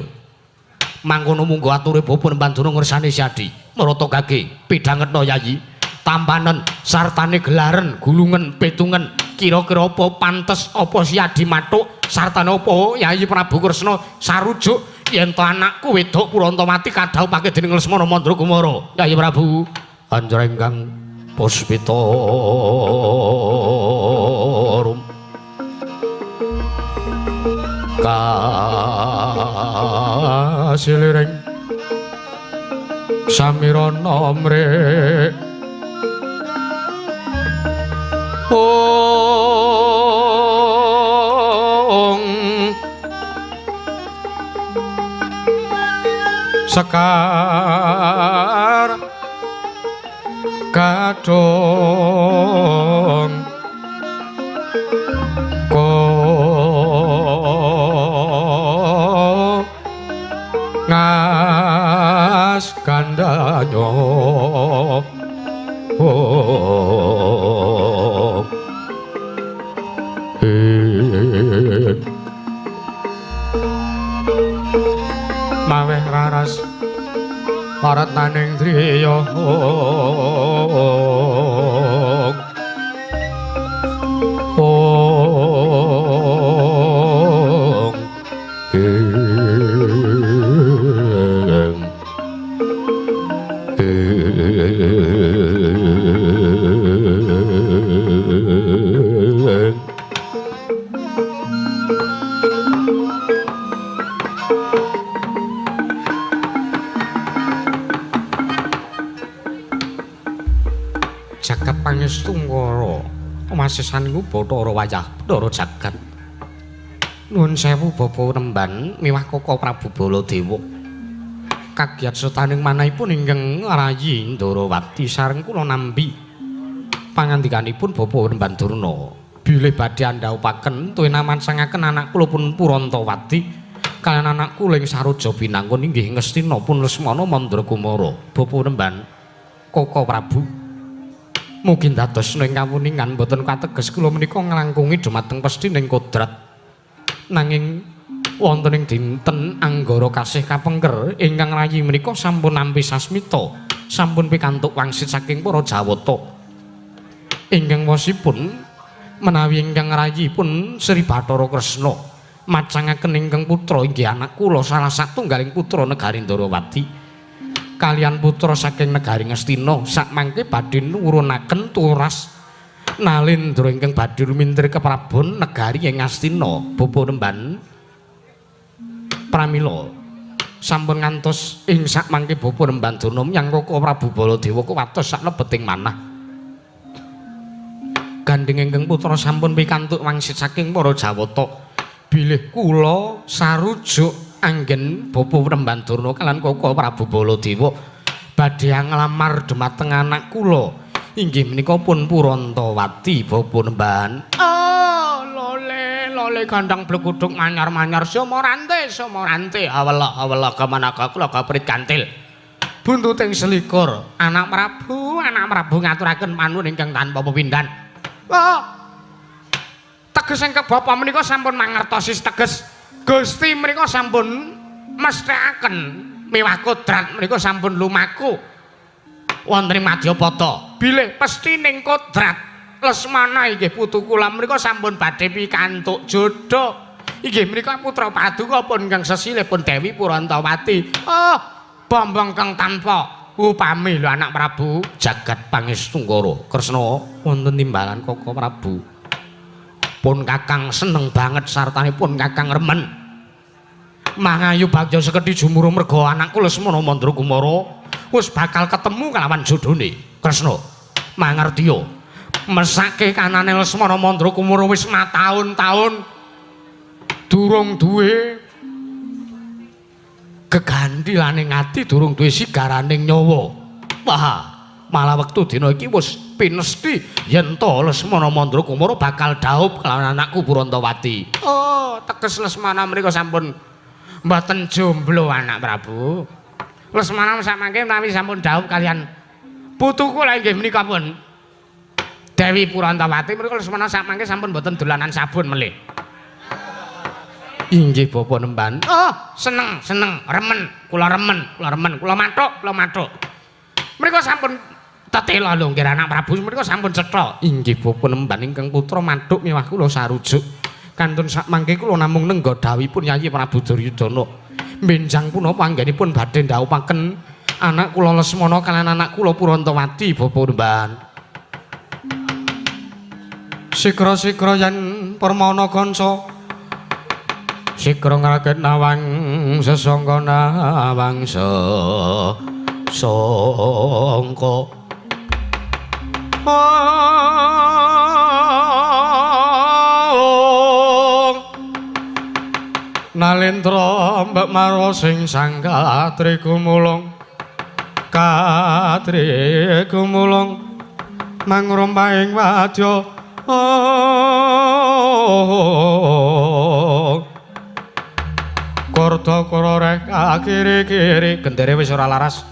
Mangkono munggo ature bapa Panduna ngersane Siadi. Marata gage pidhangetna Yayi. Tampanen sartane gelaren gulungen petungen kira-kira apa pantes apa Siadi mathuk sartane apa Yayi Prabu Kresna sarujuk yen to anakku wedok Purantawati kadhawuhake dening Lesmana Mandra Kumara. Yayi Prabu anjreng kang puspita rum kasiliring samirana mrek ong sekar kadhong ko ngas kandhanyo maweh raras parat naning driya ong ing ing jagat pangestungkara masisan iku Bathara wayah Bathara jagat. Nuwun sewu Bapak Remban miwah Koko Prabu Baladewa. Kagiat setaning manahipun ingkang rayi Ndarawati sareng kula nampi pangandikanipun Bapak Remban Durna bilih badhe andhawuhaken tuwin amansangaken anak kula pun Purantawati kaliyan anak kula ing Saroja Binangun inggih Ngastina pun Lesmana Mandra Kumara. Bapak Remban Koko Prabu mugi dados ing kawuningan mboten kateges kula menika nglangkungi dumateng pestining kodrat. Nanging wonten ing dinten Anggara kasih kapengker ingkang rayi menika sampun nampi sasmita, sampun pikantuk wangsit saking para Jawata. Ingkang wosipun menawi ingkang rayi pun Sri Bathara Kresna macangaken ingkang putra inggih anak kula salah satunggaling putra negari Ndarawati kalian putra saking negari Ngastina sakmangke badhe nurunaken turas nalendra ingkang badhe lumintir keprabon negari ing Ngastina. Bapa Remban pramila sampun ngantos ing sakmangke Bapa Remban Durna menyang Koko Prabu Baladewa kuwatos saklebeting manah. Gandheng ingkang putra sampun pikantuk wangsit saking para Jawata bilih kula sarujuk anggen Bapa Remban Durna kalian Koko Prabu Baladewa badhe nglamar dumateng anak kula inggih menika pun Purantawati. Bapa Remban oh lole lole gandang blekuduk manyar-manyar sumorante sumorante awela awela kemanaka kula kaprit kantil buntuting selikur anak Prabu ngaturaken panuwun ingkang tanpa pepindhan. Oh teges ingkang bapa menika sampun mangertosi teges Gusti menika sampun mesthekaken miwah kodrat menika sampun lumaku wonten ing Madyapata bilih pestining kodrat Lesmana inggih putu kula menika sampun badhe pikantuk jodho inggih menika putra paduka pun ingkang sesilih pun Dewi Purantawati. Oh bambang kang tanpa Upami lho anak Prabu jagat Pangestu-Ngara. Kresna wonten timbalan Koko Prabu. Pun Kakang seneng banget sartanipun Kakang remen. Mangayu bagya sekedhi jumuru merga anakku Lesmana Mandra Kumara wis bakal ketemu kalawan jodhone. Kresna mangertiya. Mesake kanane Lesmana Mandra Kumara wis mataun-taun durung duwe geganthilaning ati, durung duwe sigaraning nyawa. Wah, malah wektu dina iki wis pinesthi yen to Lesmana Mandra Kumara bakal dhaup kelawan anakku Purantawati. Oh, teges Lesmana mriku sampun mboten jomblo anak Prabu. Lesmana samangke menawi sampun dhaup kalian putuku lha inggih menika pun Dewi Purantawati mriku Lesmana samangke sampun mboten dolanan sabun melih. Inggih Bapak Nemban. Oh, seneng, seneng, remen, kula remen, kula remen, kula mathuk, kula mathuk. Mriku sampun tetela lho nggih anak Prabu mriku sampun cetha. Inggih Bapak Nemban ingkang putra mathuk miwah kula sarujuk. Kantun sakmangke kula namung nengga dhawuhipun Yayi Prabu Duryudana. Benjang punapa anggenipun badhe ndhawuhaken anak kula Lesmana kaliyan anak kula Purantawati Bapak Nemban. Sikra-sikra yen permana kanca sikra ngraket nawang sesangka nawang sesangka. Nalendra mbek marwa sing sang katri gumulung, katri gumulung mangrumpahing wadya. Korda kororeh kakiri-kiri gendere wis ora laras.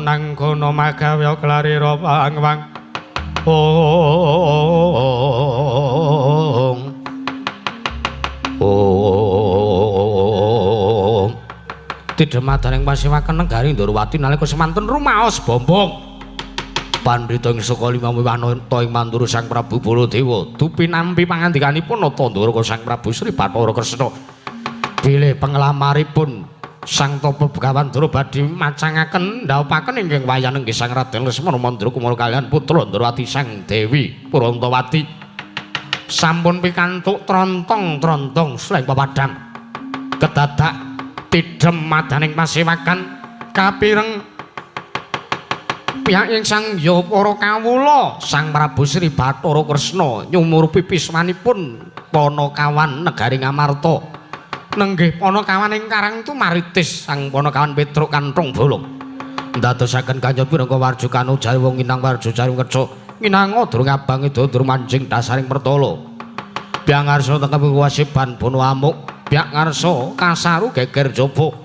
Nang kono magawe klarira pangwang. Ong. Ong. Tidhemadaning pasiwaken negari Ndorowati nalika semanten rumaos bombong. Pandhita ing saka lima wiwanata ing mandura Sang Prabu Baladewa dupinampi pangandikanipun Nata Ndara Sang Prabu Sri Bathara Kresna. Bilih penglamaripun Sang Tapa Begawan Ndara badhe macangaken ndhawuhaken ingkang wayah nenggih Sang Raden Lesmana Mandra Kumara kaliyan putra Ndrawati Sang Dewi Purantawati. Sampun pikantuk trontong-trontong sleng pepadang. Kedadak tidhem madaning pasewakan kapireng pihak ing Sang Ya para kawula Sang Prabu Sri Bathara Kresna nyumurupi pismanipun Panakawan negari Ngamarta. Nenggih Panakawan ing Karang Tumaritis Sang Panakawan Petruk Kanthong Bolong. Ndadosaken kanca pinangka warja kanu jarwa nginang warja jarwa keca nginanga durung abang ida durung manjing dasaring pertala. Byang ngarsa tengkep wasiban bono amuk, byak ngarsa kasaru geger jaba.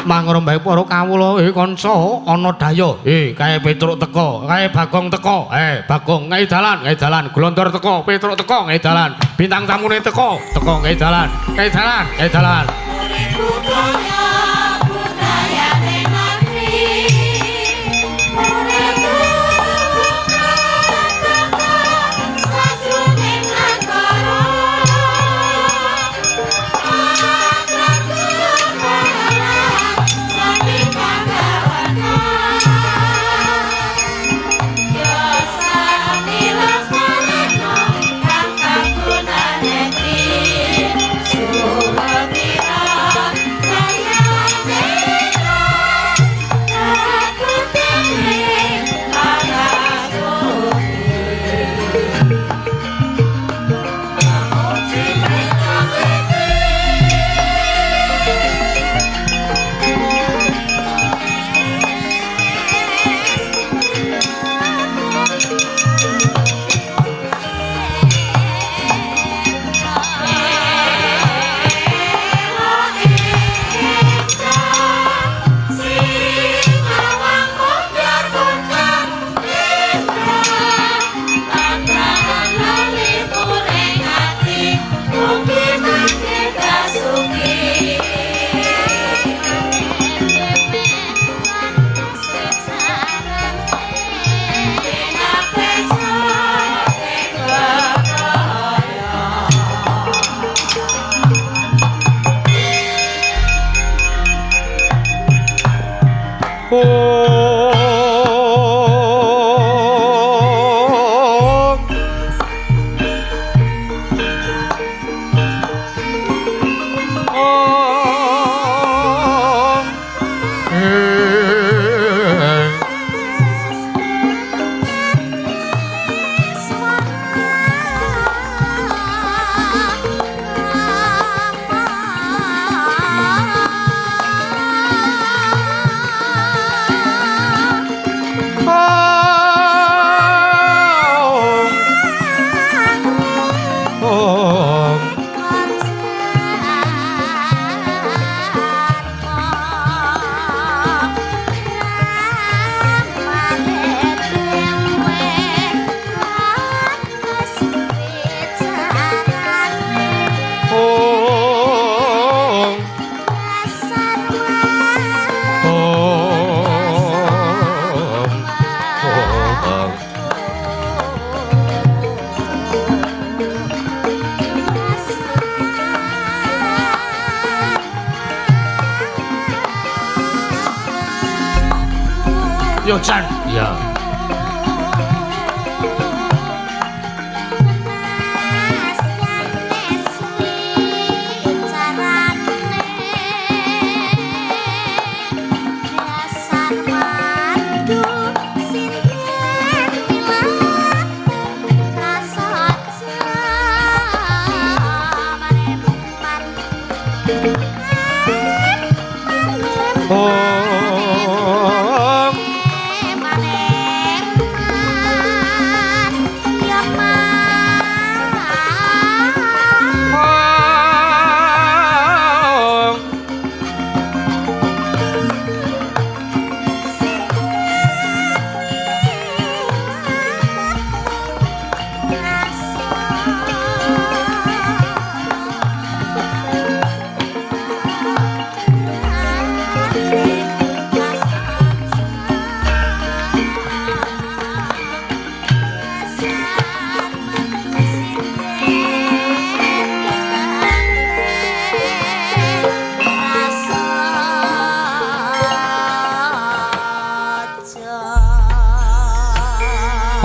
Mangrembahe para kawula kanca ana daya. Kae Petruk teka, kae Bagong teka. Bagong ngai dalan, ngai dalan. Glondor teka, Petruk teka ngai dalan. Bintang tamune teka, teka ngai dalan, ngai dalan, ngai dalan. Surati Yo Chan, ya.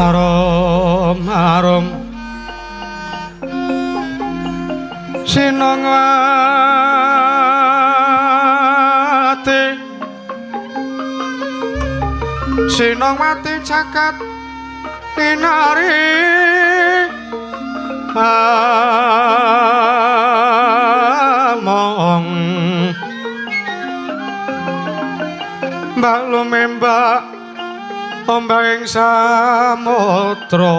Arum arum Sinongwati Sinongwati jagat tinari among Mbak lumembak ombak ing samudra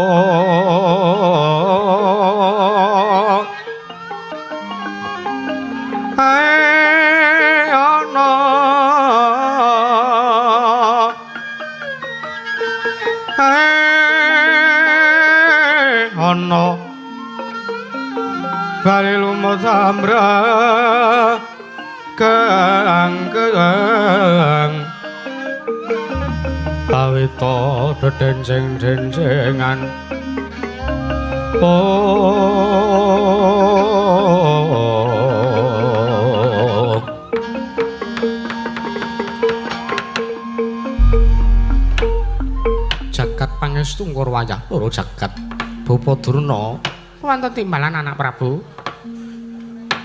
ae ana ae ana bali lumut amra kang kang kawita dedenceng-dencengan oh jagat pangestu ngkur wayah loro jagat Bapa Durna wonten timbalan anak Prabu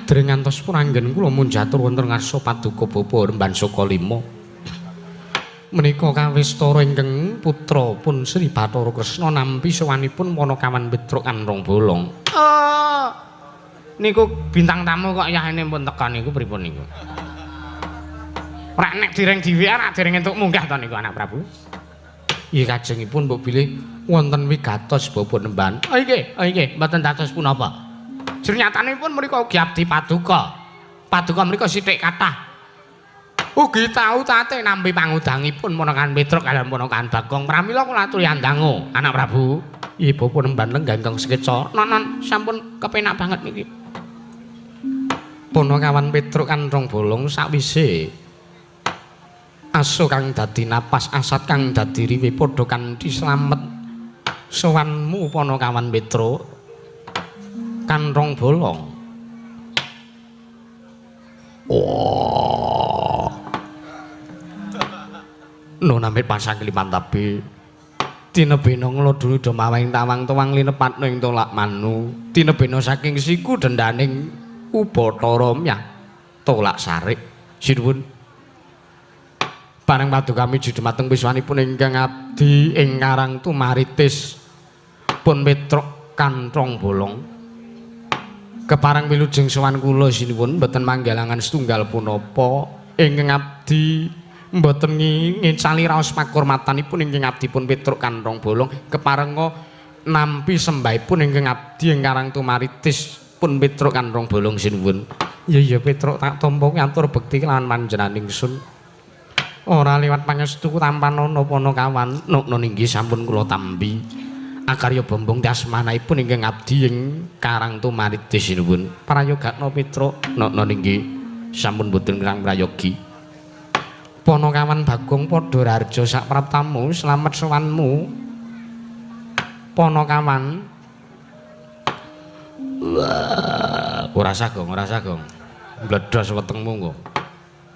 dereng ngantos puranggen kula munjatur wonten ngarsa paduka Bapa Remban Sukalima menika kawistara ingkang putra pun Sri Bathara Kresna nampi sowanipun Panakawan Petruk Kanrong Bolong. Oh. Niku bintang tamu kok yahene pun teka niku pripun niku? Ora nek dereng dhewean rak dereng entuk munggah to niku anak Prabu. Nggih kajengipun mbok bilih wonten wigatos Bapa Nemban. Oh nggih, oh nggih, mboten dados punapa. Jernyatanipun mriku ugi abdi paduka. Paduka mriku sithik kathah. Ugi tau tate nampi pangudangipun Ponakan Petruk kaliyan Ponakan Bagong. Pramila kula aturi andangu anak Prabu. Nggih Bapa Nemban lenggah ingkang sekeca. Nonon sampun kepenak banget niki. Ponokawan Petruk Kanrong Bolong sakwise aso kang dadi napas asat kang dadi riwe padha kanthi slamet sowanmu Ponokawan Petruk Kanrong Bolong. Oh. Nunamit pasang limantabe tinebena nglodhu demawing tawang tuwang linepatna ing tolak manu tinebena saking siku dendaning ubathara myah tolak sarik. Sinuwun pareng paduka miji dumateng wiswanipun ingkang abdi ing Karang Tumaritis pun Petruk Kanthong Bolong. Kepareng wilujeng sowan kula sinuwun mboten manggalangan setunggal punapa ingkang abdi mboten ngecali raos pakurmatanipun ingkang abdi pun Petruk Kanthong Bolong keparenga nampi sembahipun ingkang abdi ing Karang Tumaritis pun Petruk Kanthong Bolong sinuwun. Ya ya Petruk tak tampa ngatur bekti kelawan panjenengan ingsun. Ora liwat pangestu tampanana Panakawan nukna inggih sampun kula tampi. Akarya bombong tasmanaipun ingkang abdi ing Karang Tumaritis sinuwun. Prayogakna Petruk nukna inggih sampun boten kirang prayogi. Panakawan Bagong padha raharja sak praptamu slamet sowanmu. Panakawan. Ora sah Gong, ora sah Gong. Mbledos wetengmu kok.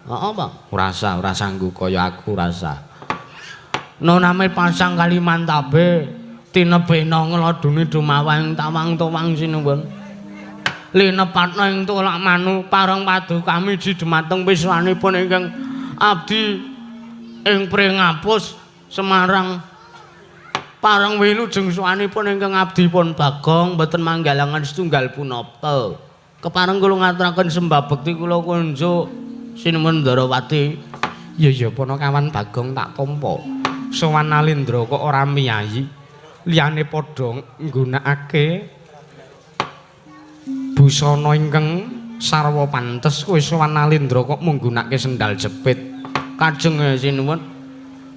Heeh, Pak. Ora sah nggo kaya aku ora sah. Noname pasang Kalimantabe tinebena nglodune dumawang tawang-tawang sinuwun. Linepatna ing tolak manu pareng paduka miji dumateng wiswanipun ingkang abdi ing Pringapus Semarang. Pareng wilujeng sowanipun ingkang abdi pun Bagong mboten manggalangan setunggal punapa. Kepareng kula ngaturaken sembah bekti kula kunjuk sinuwun Ndarawati. Ya ya Panakawan Bagong tak tampa. Sowan Nalendra kok ora miyayi. Liyane padha nggunakake busana ingkang sarwa pantes, kowe sowan Nalendra kok mung nggunakake sendal jepit. Kajeng sinuwun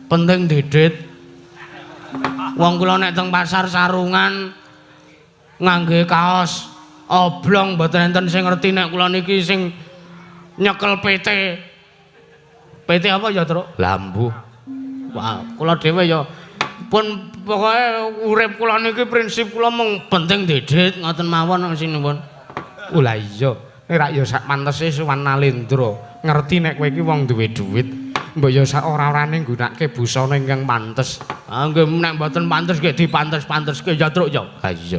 penting didit. Wong kula nek teng pasar sarungan ngangge kaos oblong mboten enten sing ngerti nek kula niki sing nyekel PT. PT apa ya, Truk? Lambu. Wah, kula dhewe ya pun pokoke urip kula niki prinsip kula mung penting didit ngoten mawon sinuwun. Oh lah iya, nek rak ya sak pantese sowan Nalendra. Ngerti nek kowe iki wong duwe dhuwit. Mbok ya sak ora-orane nggunakake busana ingkang pantes. Ah nggih nek mboten pantes nggih dipantes-panteske ya, Truk ya. Ha iya.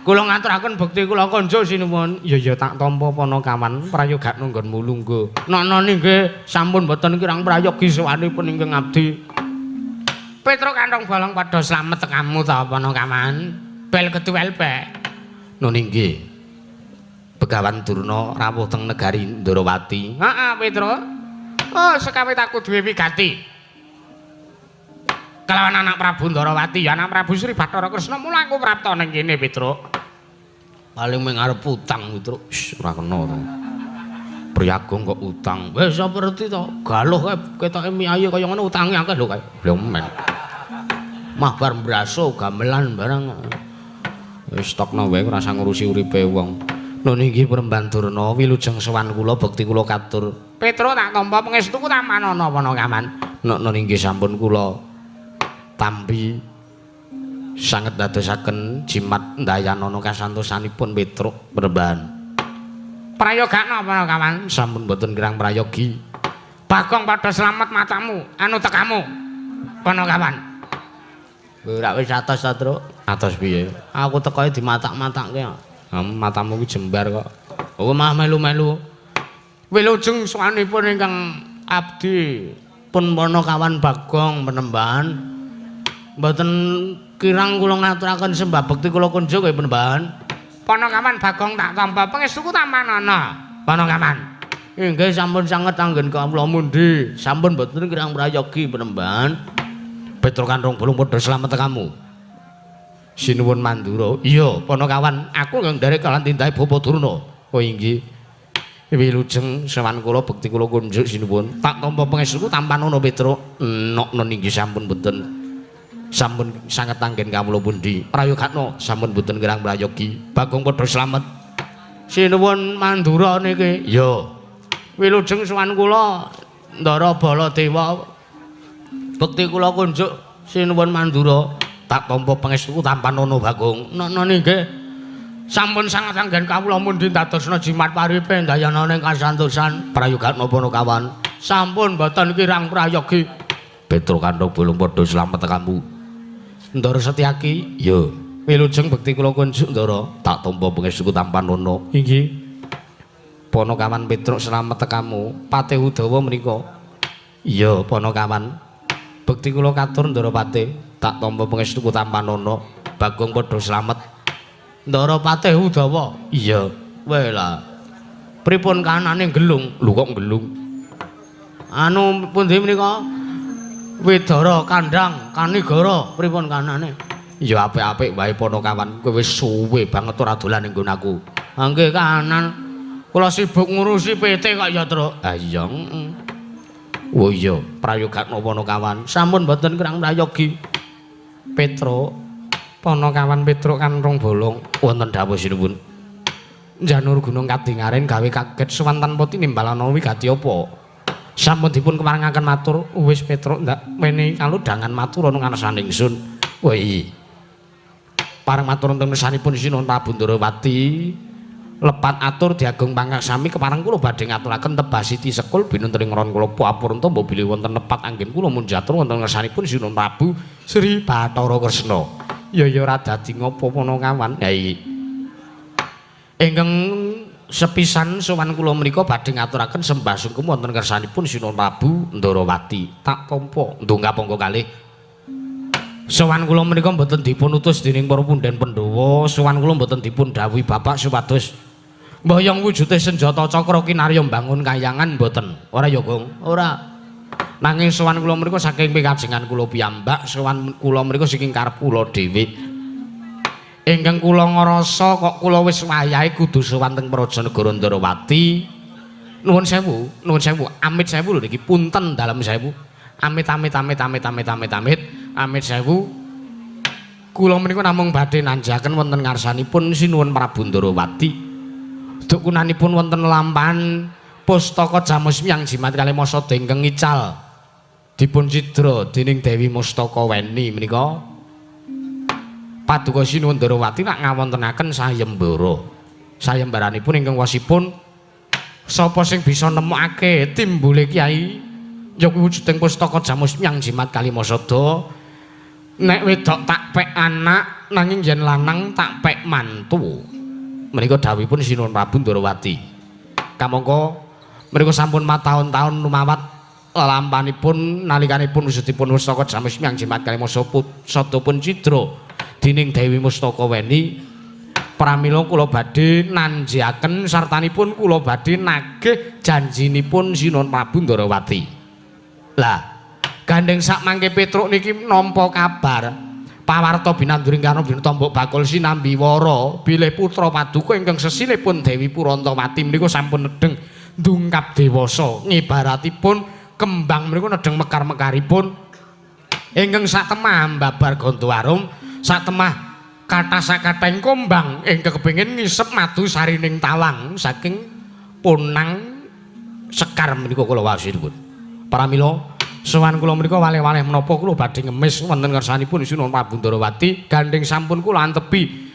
Kula ngaturaken bekti kula konjo sinuwun. Ya ya tak tampa Panakawan prayogakna nggonmu lungguh. Nana nggih sampun mboten kirang prayogi sowanipun ingkang abdi. Petruk Kanthong Bolong padha slamet tekamu ta Panakawan. Bel ketuwel pe. Nun inggih. Begawan Durna rawuh teng negari Ndarawati. Heeh Petruk. Oh sekawit aku duwe wigati kelawan anak Prabu Ndarawati, anak Prabu Sri Bathara Kresna, mula aku prapta ning kene Petruk. Paling mung arep utang Petruk. Wis ora kena to. Priyagung kok utang. Wis seperti to, galuh kae ketoke miyayi kaya ngono utange akeh lho kae. Lho men. Mah bar mbraso gamelan barang. Wis tokno wae ora usah ngurusi uripe wong. Nun inggih Premban Durna wilujeng sowan kula bekti kula katur. Petruk tak tampa pangestuku tampanana Panakawan. Nun inggih sampun kula tampi sanget dadosaken jimat ndayanana kasantosanipun Petruk Premban. Prayogakna Panakawan? Sampun mboten kirang prayogi. Bagong padha slamet matamu anu tekamu Panakawan. Ora wis atos ta, Truk? Atos piye? Aku tekoe dimatak-matakke. Matamu ku jembar kok. Oh mah melu-melu. Wilujeng sowanipun ingkang abdi pun Panakawan Bagong Penembahan. Mboten kirang kula ngaturaken sembah bekti kula kunjuk nggih Penembahan. Panakawan Bagong tak tampa pangestuku tampanana Panakawan. Inggih sampun sanget anggen kawula mundi. Sampun mboten kirang prayogi Penembahan. Petruk Kanthong Bolong padha slamet tekamu. Sinuwun Mandura. Iya, Panakawan, aku kang nderek kalan tindahe Bapa Durna. Oh inggih. Wilujeng sowan kula bekti kula kunjuk sinuwun. Tak tampa pangestuku tampanana Petruk. Nokno inggih sampun mboten. Sampun sanget anggen kawula pundi. Prayogakna sampun mboten kirang prayogi. Bagong padha slamet. Sinuwun Mandura niki. Iya. Wilujeng sowan kula Ndara Baladewa. Bekti kula kunjuk sinuwun Mandura. Tak tampa pangestuku tampanana Bagong. Nokno nggih. Sampun sanget anggen kawula mundi dadosna jimat paripe ndayanane kasantosan. Prayogakna Panakawan. Sampun mboten kirang prayogi. Petruk Kandung Bolong padha slamet tekamu. Ndara Setyaki. Ya. Wilujeng bekti kula kunjuk Ndara. Tak tampa pangestuku tampanana. Inggih. Panakawan Petruk slamet tekamu. Patih Udawa menika. Iya, Panakawan. Bekti kula katur Ndara Patih. Tak tampa pangestuku tampanana. Bagong padha slamet. Ndara Patih Udawa. Iya. Weh lah. Pripun kanane gelung? Lho kok gelung? Anu pundi menika? Widara Kandang Kanigara pripun kanane? Ya apik-apik wae Panakawan. Kowe wis suwe banget ora dolan ning nggon aku. Ha nggih kanan. Kula sibuk ngurusi PT kok ya, Truk. Ha iya. Oh iya, prayogatno Panakawan. Sampun mboten kirang prayogi. Petruk, Panakawan Petruk Kanrung Bolong wonten dawuh sinuwun. Janur gunung kadingaren gawe kaget sowan tanpa tinimbalana wigati apa? Sampun dipun keparengaken matur, wis Petruk ndak wenehi kalodhangan matur ana ngarsaning ingsun. Woi. Pareng matur wonten ngersanipun Sinuwun Prabu Ndarawati. Lepat atur diagung pangaksami kepareng kula badhe ngaturaken tebasiti sekul binunten ing ron kula apurunta mbok bilih wonten lepat anggen kula munjatur wonten ngersanipun Sinuwun Prabu Sri Bathara Kresna. Ya ya ora dadi ngopo Panakawan. Ha iki. Ingkang sepisan sowan kula menika badhe ngaturaken sembah sungkem wonten ngersanipun Sinuwun Prabu Ndarawati. Tak tampa ndongak angka kalih. Sowan kula menika mboten dipun utus dening para punden Pandhawa, sowan kula mboten dipun dawuhi bapak supados mboyong wujude senjata cakra kinarya mbangun kayangan mboten. Ora ya, Gong? Ora. Nanging sowan kula menika saking pikajengan kula piyambak, sowan kula menika saking karep kula dhewe. Ingkang kula ngrasa kok kula wis wayahe kudu sowan teng Praja Negara Ndarawati. Nuwun sewu, nuwun sewu, amit sewu lho niki, punten dalem sewu. Amit amit amit amit amit amit amit amit sewu. Kula menika namung badhe nanjaken wonten ngarsanipun Sinuwun Prabu Ndarawati. Dukunanipun wonten lampahan pustaka Jamus Miang Jimat kalih Masada ingkang ngical dipun cidra dening Dewi Mustaka Weni menika. Paduka Sinuwun Ndarawati rak ngawontenaken sayembara. Sayembaranipun ingkang wasipun sapa sing bisa nemokake timbule kyai ya kuwi wujuding pustaka Jamus Miang Jimat Kalimasada. Nek wedok tak pek anak nanging yen lanang tak pek mantu. Menika dawuhipun Sinuwun Prabu Ndarawati. Kamangka menika sampun mataun-taun lumawat lelampanipun nalikanipun wujudipun pustaka Jamus Miang Jimat Kalimasada pun cidra dening Dewi Mustaka Weni. Pramila kula badhe nanjiaken sartanipun kula badhe nagih janjinipun Sinuwun Prabu Ndarawati. Lah, gandeng sak mangke Petruk niki nampa kabar pawarta binanduring karna bintombok bakul sinambi wara bilih putra paduka ingkang sesilipun Dewi Purantawati menika sampun nedheng ndungkap dewasa ngibaratipun kembang menika nedheng mekar-mekaripun ingkang satemah babar ganda arum satemah kathah sakathahing kumbang ingkang kepengin ngisep madu sarining tawang saking punang sekar menika kula waosipun. Pramila sowan kula menika waleh-waleh menapa kula badhe ngemis wonten ngersanipun Sinuwun Prabu Ndarawati gandeng sampun kula antepi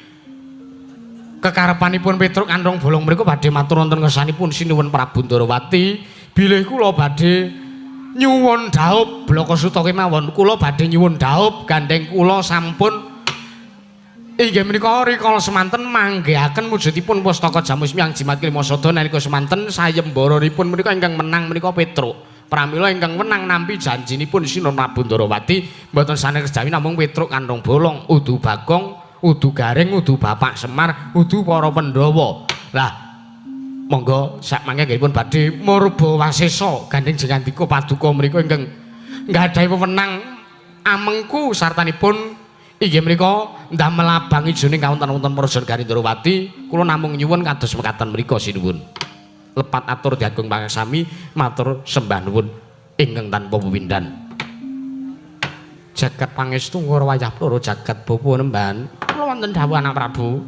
kekarepanipun Petruk Kanrung Bolong menika badhe matur wonten ngersanipun Sinuwun Prabu Ndarawati bilih kula badhe nyuwun dhaup blaka suta kemawon kula badhe nyuwun dhaup gandeng kula sampun inggih menika rikala semanten manggihaken wujudipun pustaka Jamus Miang Jimat Klimasada nalika semanten sayembaranipun menika ingkang menang menika Petruk. Pramila ingkang wenang nampi janjinipun Sinuwun Prabu Ndarawati mboten sanes kejawi namung Petruk Kanrung Bolong, udu Bagong, udu Gareng, udu Bapak Semar, udu para Pandhawa. Lah monggo sak mangke nggih pun badhe murba wasesa gandeng jengandika paduka mriku ingkang nggadahi wewenang amengku sartanipun inggih menika ndamel abang ijoning kawonten-wonten Praja Negari Ndarawati kula namung nyuwun kados mekaten mriku sinuwun. Lepat atur diagung pangaksami matur sembah nuwun ingkang tanpa pepindhan. Jagat pangestu ngora wayah ploro jagat bapa nembahan. Kula wonten dawuh anak Prabu.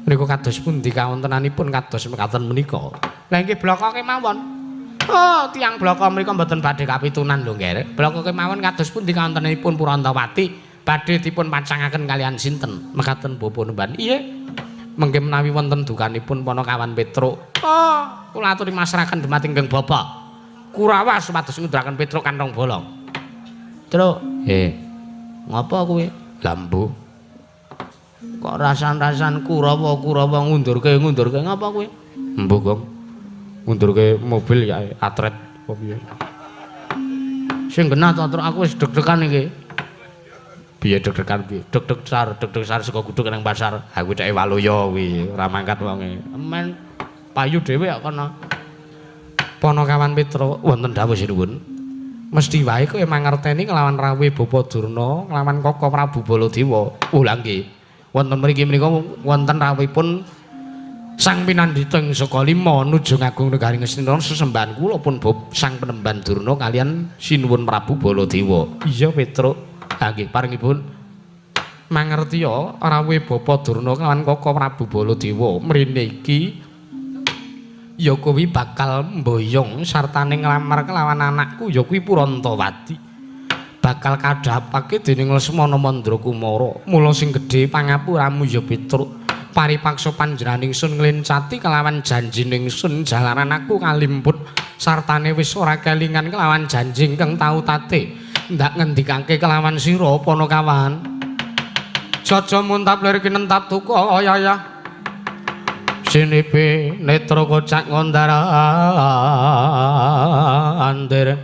Menika kados pundi kawontenanipun kados mekaten menika. Lah inggih blaka kemawon. Oh, tiyang blaka mriku mboten badhe kapitunan lho, Nggih. Blaka kemawon kados pundi kawontenanipun Purantawati badhe dipun pacangaken kalian sinten? Mekaten bapa nembahan. Iya. Mengke menawi wonten dukanipun Panakawan Petruk. Oh, kula aturi masrahaken dumateng ingkang bapa. Kurawa supados ngunduraken Petruk kanthong bolong. Truk, Ngopo kuwi? Lambu. Kok rasan-rasan Kurawa-Kurawa ngundurke-ngundurke ngapa kuwi? Mbuh, Gong. Ngundurke mobil ya atret apa piye? Sing genah to, Truk, aku wis deg-degan iki. Piye deg-degan piye? Deg-deg sar saka guduk nang pasar. Aku ceke waluya kuwi, ora mangkat wonge. Men payu dhewe kok kono. Panakawan Petruk wonten dawuh sinuwun. Mesti wae kowe mangerteni kelawan rawuhe Bapa Durna, kelawan Kaka Prabu Baladewa. Oh lha nggih. Wonten mriki menika wonten rawuhipun Sang Pinandhita ing saka lima nuju agung negari Ngastina sesembahan kula pun Sang Penemban Durna kalian Sinuwun Prabu Baladewa. Iya Petruk. Ha nggih paringipun mangertiya rawuhe Bapa Durna kelawan Kaka Prabu Baladewa mrene iki ya kuwi bakal mboyong sartane nglamar kelawan anakku ya kuwi Purantawati. Bakal kadhapake dening Lesmana Mandrakumara. Mula sing gedhe pangapuramu ya Petruk. Paripaksa panjenengan ingsun nglencati kelawan janji ingsun jalaran aku kalimput sartane wis ora kelingan kelawan janji ingkang tau tate ndak ngendikake kelawan sira Panakawan. Jaja muntap lir kinentap duka ya. Sinipe netra kocak ngondara andir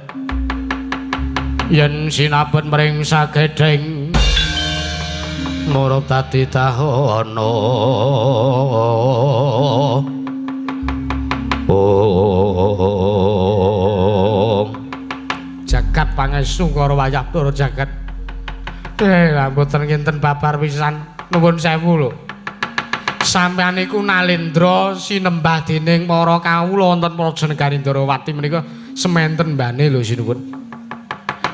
yen sinabet mring sagedheng murup dadi dahana. Oh jagat pangestu karo wayah para jagat. Lah mboten kinten babar pisan nuwun sewu lho. Sampeyan niku Nalendra sinembah dening para kawula wonten Praja Negari Ndarawati menika sementen mbane lho sinuwun.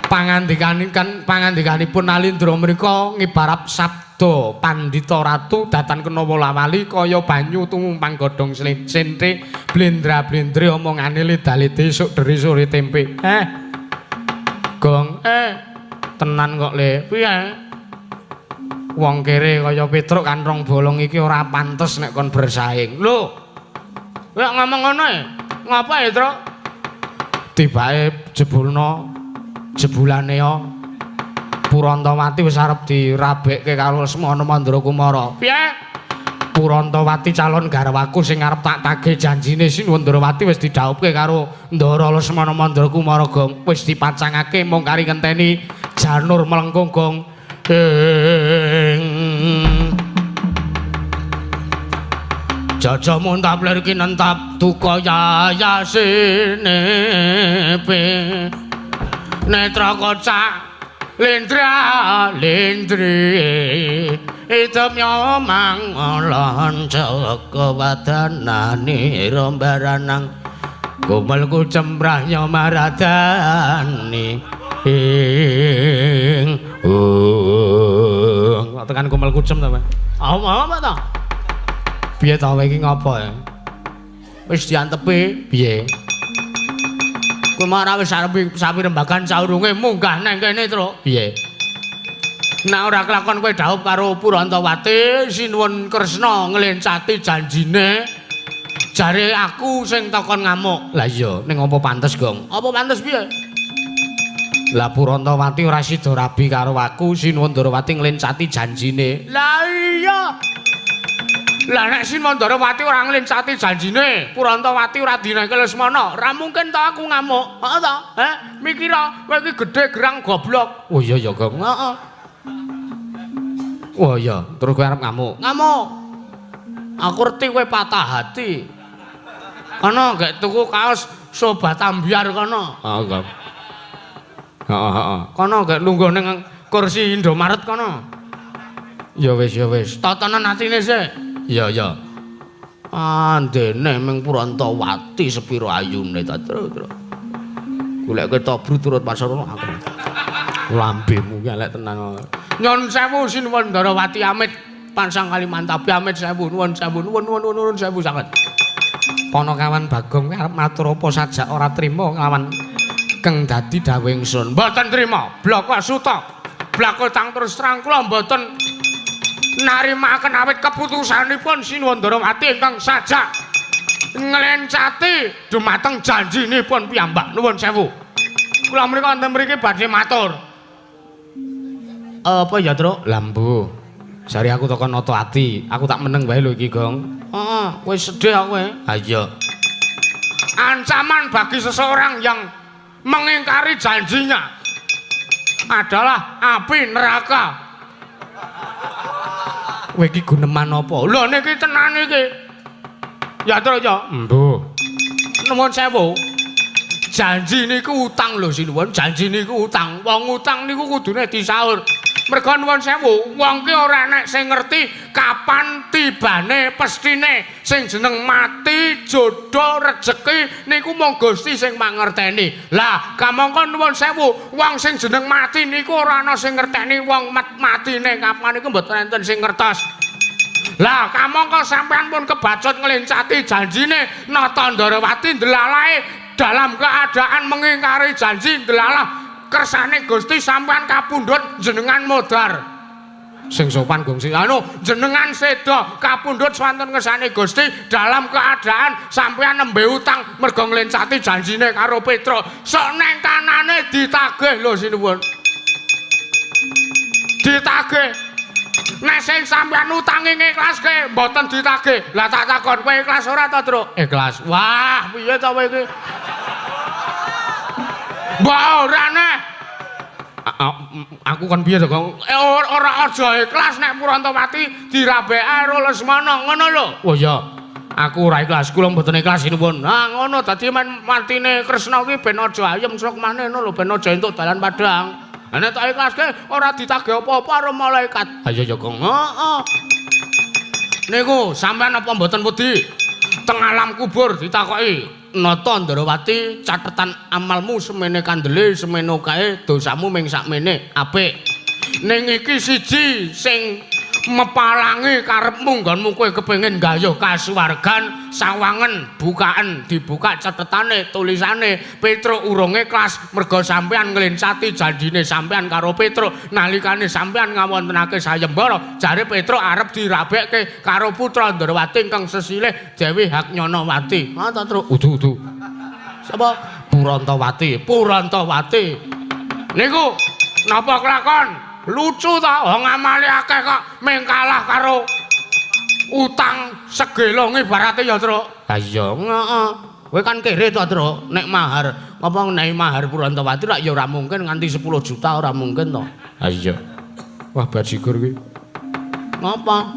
Pangandikanipun Nalendra menika ngibarap sabda Pandhita Ratu datan kena wolawali kaya banyu tumumpang godhong sente blendra-blendre omongane leda-lede esuk deri sore tempe. Gong, tenan kok le. Piye? Wong kere kaya Petruk kanthong bolong iki ora pantes nek kon bersaing. Lho. Kowe ngomong ngono e? Ngapa ya, Truk? Tibake jebulno jebulane ya Purantawati wis arep dirabekke karo Lesmana Mandrakumara. Piye? Purantawati calon garwaku sing arep tak tagih janjine Sinuwun Ndrawati wis didhawuhke karo Ndara Lesmana Mandrakumara Gong. Wis dipacangake mung kari ngenteni janur melengkung Gong. Jaja muntap lir kinentap duka yayasine pe netra kocak lendra lendri itemya mangalan jaka wadanane rombaranang gomel kucembrahnya maradani ing ung tekan gomel kucem ta Pak? Apa ta? Piye ta kowe iki ngopo ya? Wis diantepi piye? Kowe marah wis arep sapi rembagan saurunge munggah nang kene, Truk. Piye? Nek ora kelakon kowe dhaup karo Purantawati, Sinuwun Kresna nglencati janjine. Jare aku sing takon ngamuk. Lah iya, ning apa pantes, Gong? Apa pantes piye? Lah Purantawati ora sida rabi karo aku, Sinuwun Ndrawati nglencati janjine. Lah iya. Lah nek Sinuwun Ndrawati ora nglencati janjine, Purantawati ora dineke Lesmana, ora mungkin to aku ngamuk. Heeh to? Mikira kowe iki gedhe gerang goblok. Oh iya ya, Gong. Heeh. Oh iya, terus kowe arep ngamuk. Ngamuk. Aku ngerti kowe patah hati. Kono gek tuku kaos sobat ambyar kono. Heeh, Gong. Heeh, heeh. Kono gek lungguh ning kursi Indomaret kono. Ya wis, ya wis. Tatanan atine sik. Iya, iya. Andene ming Purantawati sepiro ayune ta, Truk, Truk. Goleke tobrut turut pasar ngono aku. Lambemu ki elek tenan. Nyun sewu Sinuwun Ndrawati amit pansang Kalimantabi amit sewu nuwun sewu nuwun nuwun nuwun sewu sanget. Panakawan Bagong arep matur apa sajak ora trima nglawan keng dadi dawuh ingsun. Mboten trima, bloko suta. Blako tang terus terang kula mboten narimaken awit keputusanipun Sinuwun Ndrawati ingkang sajak Nglencati dumateng janjinipun piyambak. Nuwun sewu. Kula mriku wonten mriki badhe matur. Apa ya, Truk? Lah mbuh. Jare aku teko nata ati, aku tak meneng wae lho iki, Gong. Heeh, kowe sedih aku. Ha iya. Ancaman bagi seseorang yang mengingkari janjinya adalah api neraka. Kowe iki guneman apa? Lho niki tenan iki. Ya Truk ya. Mbuh. Nuwun sewu. Janji niku utang lho sinuwun, janji niku utang. Wong utang niku kudune disaur. Merga nuwun sewu, wong ki ora enek sing ngerti kapan tibane pestine sing jeneng mati, jodoh, rejeki niku mung Gusti sing mangerteni. Lah, kamangka nuwun sewu, wong sing jeneng mati niku ora ana sing ngerteni wong matine kapan niku mboten enten sing ngertos. Lah, kamangka sampean pun kebacut nglencati janjine Nata Ndarawati ndelalahe dalam keadaan mengingkari janji ndelalah kersane Gusti sampean kapundhut jenengan modar. Sing sopan Gong sing anu jenengan seda kapundhut swanten ngersane Gusti dalam keadaan sampean nembe utang mergo nglencati janjine karo Petruk. Sok neng kanane ditagih lho sinuwun. Ditagih. Nek sing sampean utangi ngiklaske mboten ditagih. Lah tak takon kowe ikhlas ora to, Truk? Ikhlas. Wah, piye to kowe iki? Mbak ora neh. Aku kon piye to, Gong? Ora aja ikhlas nek Purantawati dirabeke karo Lesmana, ngono lho. Oh iya. Aku ora ikhlas, kula mboten ikhlas sinuwun. Nah, ngono dadi men matine Kresna kuwi ben aja ayem srokmane ngono lho, ben aja entuk dalan padhang. Lah nek tak ikhlaske ora ditagih apa-apa karo malaikat. Ha iya ya, Gong. Heeh. Niku sampean apa mboten wedi? Teng alam kubur ditakoki, Nata Ndarawati, catetan amalmu semene kandele, semene kae, dosamu ming sakmene, apik. Ning iki siji sing mepalangi karepmu nggonmu kowe kepengin gayuh kasuwargan, sawangen, bukaan, dibuka catetane, tulisane Petruk urung ikhlas merga sampean nglencati janjine sampean karo Petruk nalikane sampean ngawontenake sayembara, jare Petruk arep dirabekke karo putra Ndarawati ingkang sesilih Dewi Haknyanawati. Ha ta, Truk? Udu-udu. Sapa? Purantawati, Purantawati. Niku napa kelakon? Lucu ta, wong amale akeh kok ming kalah karo utang segelo ibarate ya, Truk. Ha iya, heeh. Kowe kan kere to, Truk. Nek mahar, apa nek mahar Purantawati rak ya ora mungkin nganti 10 juta ora mungkin to. Ha iya. Wah, bajigur kuwi. Ngapa?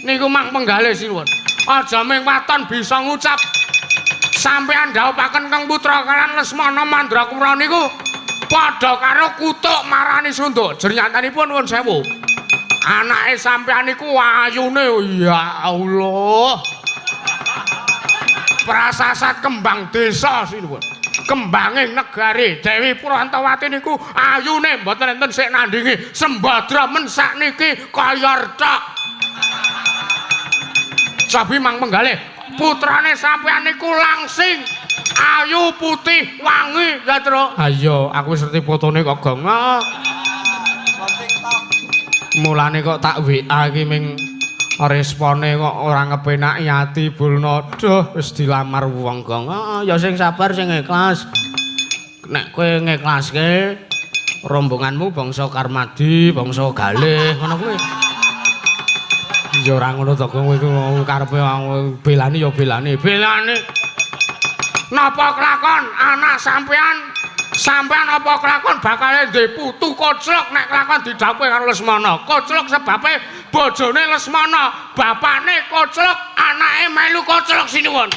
Niku mang penggalih sinuwun. Aja ming waton bisa ngucap. Sampean dhawuhaken kang putra kalian Lesmana Mandrakura niku padha karo kutuk marani sunduk. Jernyatanipun nuwun sewu. Anake sampean niku ayune ya Allah. Prasasat kembang desa sinuwun. Kembanging negari Dewi Purantawati niku ayune mboten enten sik nandingi. Sembadra men sakniki kaya retok. Sabi mang penggalih putrane sampean niku langsing ayu putih wangi ya, Truk. Ha iya, aku wis ngerti fotone kok, Gong. Mulane kok tak WA iki ming respone kok ora ngepenaki ati Bulno. Duh, wis dilamar wong, Gong. Heeh, ya sing sabar sing ikhlas. Nek kowe ngiklaske rombonganmu bangsa Karmadi, bangsa Galih, ngono kuwi. Ya ora ngono to, Gong. Kowe iku karepe belani ya belani. Belani. Napa kelakon anak sampean? Sampean apa kelakon bakal ndek putu koclok nek kelakon didhawuhi karo Lesmana. Koclok sebabe bojone Lesmana, bapane koclok, anake melu koclok sinuwun.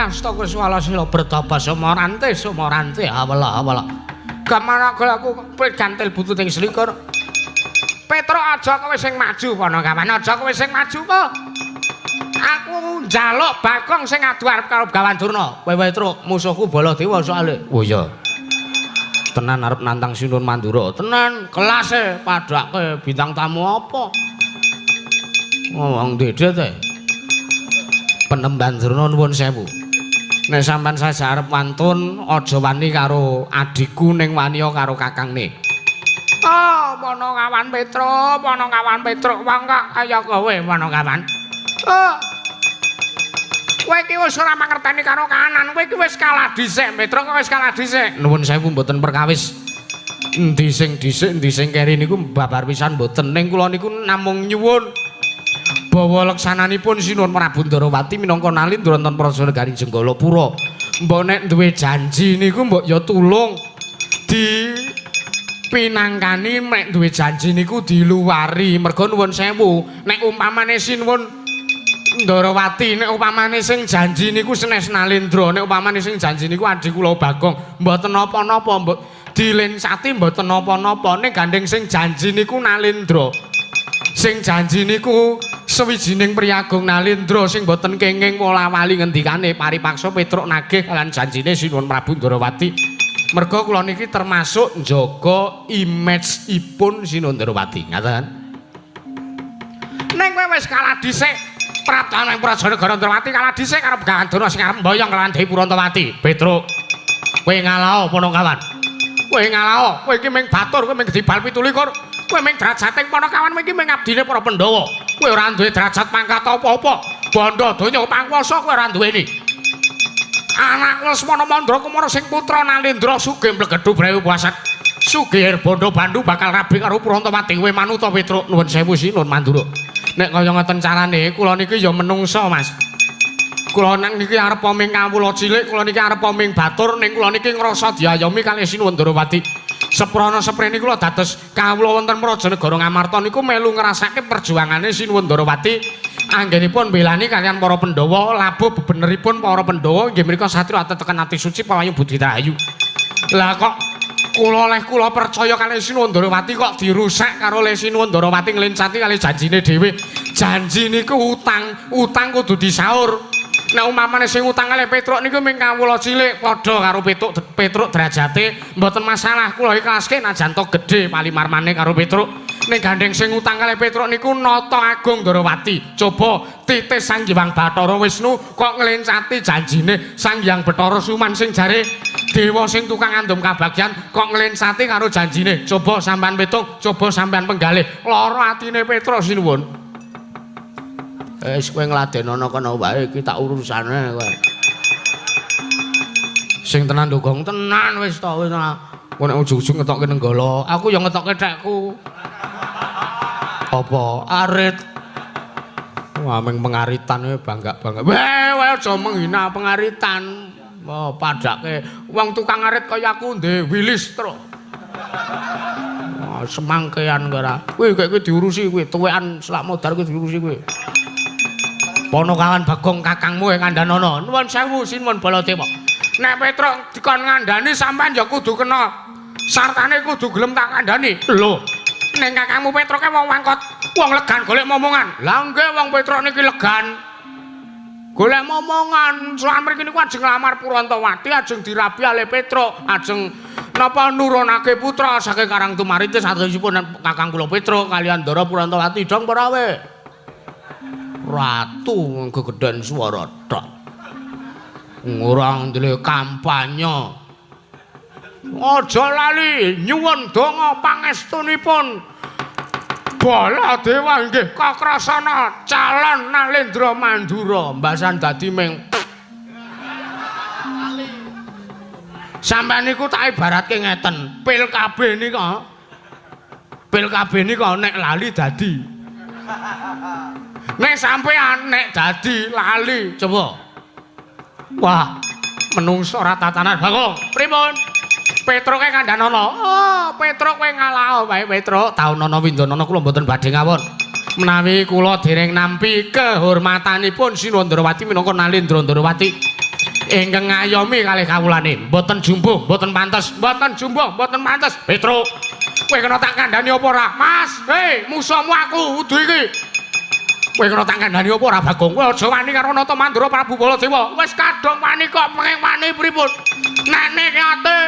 Astaga swala sila bertapa sumorante sumorante awala awala. Gamana aku gantil bututing selikur. Petruk aja kowe sing maju Panakawan, aja kowe sing maju po. Aku njaluk Bagong sing adu arep karo Begawan Durna. Kowe Petruk, musuhku Baladewa soalé. Oh iya. Tenan arep nantang Sinuwun Mandura. Tenan kelase padhake bintang tamu apa? Wong dedet e. Penemban Durna nuwun sewu. Nek sampean saja arep wantun aja wani karo adhiku ning waniya karo kakangne. Oh, Panakawan Petruk, Panakawan Petruk, wong kok kaya kowe Panakawan. Oh. Kowe iki wis ora mangerteni karo kahanan, kowe iki wis kalah dhisik, Petruk wis kalah dhisik. Nuwun sewu mboten perkawis. Endi sing dhisik, endi sing keri niku babar pisan mboten. Ning kula niku namung nyuwun bawa leksananipun Sinuwun Prabu Ndarawati minangka Nalindra wonten Praja Negari Jenggalapura. Mbok nek duwe janji niku mbok ya tulung di pinangkani nek duwe janji niku diluwari. Merga nuwun sewu, nek umpamane Sinuwun Ndarawati, nek umpamane sing janji niku senes Nalindra, nek umpamane sing janji niku adhi kula Bagong, mboten napa-napa, mbok dilencati mboten napa-napa. Ning gandeng sing janji niku Nalindra. Sing janji niku sawijining priyagung Nalindra sing mboten kenging wola-wali ngendikane paripaksa Petruk nagih lan janjine Sinuwun Prabu Ndarawati. Merga kula niki termasuk njaga image-ipun Sinuwun Ndarawati. Ngaten. Ning kowe wis kalah dhisik. Praptane Praja Negara Ndarawati kalah dhisik karo Begawan Durna sing arep mboyong lawan Dewi Purantawati. Petruk, kowe ngalaho Panakawan. Kowe ngalaho, kowe iki mung batur, kowe mung dibal 27. Kowe mung derajating Panakawan, kowe iki mung abdine para Pandhawa. Kowe ora duwe derajat pangkat apa-apa. Bandha donya pangkuwasa kowe ora duweni. Anak Lesmana Mandra Kumara sing putra Nalindra sugih mlegedhu brewu puaset. Sugih bondo bandu bakal rabi karo Purantawati. Kowe manuta Petruk. Nuwun sewu Sinuwun Mandura. Nek kaya ngoten carane kula niki ya menungsa, Mas. Kula nek niki arep ming kawula cilik, kula niki arep ming batur, ning kula niki ngrasa diayomi kalih Sinuwun Ndarawati. Seprana seprene kula dados kawula wonten Praja Negara Ngamarta niku melu ngrasake perjuangane Sinuwun Ndarawati anggenipun mbelani kaliyan para Pandhawa, labuh bebeneripun para Pandhawa inggih menika satriya atetekan ati suci pawayu budi rahayu. Lah kok kula oleh kula percaya kalih Sinuwun Ndarawati kok dirusak karo le Sinuwun Ndarawati nglencati kalih janjine dhewe. Janji niku utang, utang kudu disaur. Nek umpamane sing utang kalih Petruk niku mung kawula cilik padha karo Petruk derajate mboten masalah, kula ikhlaske najan to gedhe palimarmane karo Petruk. Ning gandeng sing utang kalih Petruk niku Nata Agung Ndarawati. Coba titis Sang Hyang Bathara Wisnu kok nglencati janjine Sang Hyang Bathara Suman sing jare dewa sing tukang andum kabagyan kok nglencati karo janjine. Coba sampean pitung, coba sampean penggalih. Lara atine Petruk sinuwun. Wis kowe ngladenono kono wae iki tak urusane kowe. Sing tenan ndukung tenan wis to wis. Kowe nek ujug-ujug ngetokke Nenggala, aku ya ngetokke tekku. Apa arit? Wah, meng pengaritan kowe bangga-bangga. Weh, wae aja menghina pengaritan. Oh, padake wong tukang arit kaya aku ndek Willis truk. Wah, semangkean ora. Kowe kek kowe diurusi kowe, tuwekan selak modar kowe diurusi kowe. Panakawan Bagong kakangmu e kandhanono. Nuwun sewu Sinuwun Baladewa. Nek Petruk dikon ngandhani sampean ya kudu kena. Sartane kudu gelem tak kandhani. Lho, ning kakangmu Petruke wong wangkot, wong legan golek momongan. Lah nggih wong Petruk niki legan. Golek momongan. Soal mriki niku ajeng nglamar Purantawati, ajeng dirabi ale Petruk, ajeng napa nurunake putra saking Karang Tumaritis sategesipun kakang kula Petruk kaliyan Ndara Purantawati dong para we. Ratu gegeden swara tok. Ora ndele kampanye. Aja lali nyuwun donga pangestunipun Baladewa inggih kakrasana calon Nalendra Mandura. Mbasan dadi ming sampean niku tak ibaratke ngeten, pil KB nika. Pil KB nika nek lali dadi. Nek sampean nek dadi lali coba. Wah, menungso ora tatanan Bagong. Pripun? Petruke kandhanono. Oh, Petruk kowe ngalaho wae Petruk. Taunana windanana kula mboten badhe ngawon. Menawi kula dereng nampi kehormatanipun Sinuwun Ndarawati minangka Nalendra Ndarawati ingkang ngayomi kalih kawulane. Mboten jumbuh, mboten pantes, mboten jumbuh, mboten pantes. Petruk, kowe kena tak kandhani apa ora? Mas, hei, musuhmu aku udu iki. Kowe kena tak kandhani apa ora Bagong? Kowe aja wani karo Nata Mandura Prabu Baladewa. Wis kadung wani kok penging wani pripun? Nek ate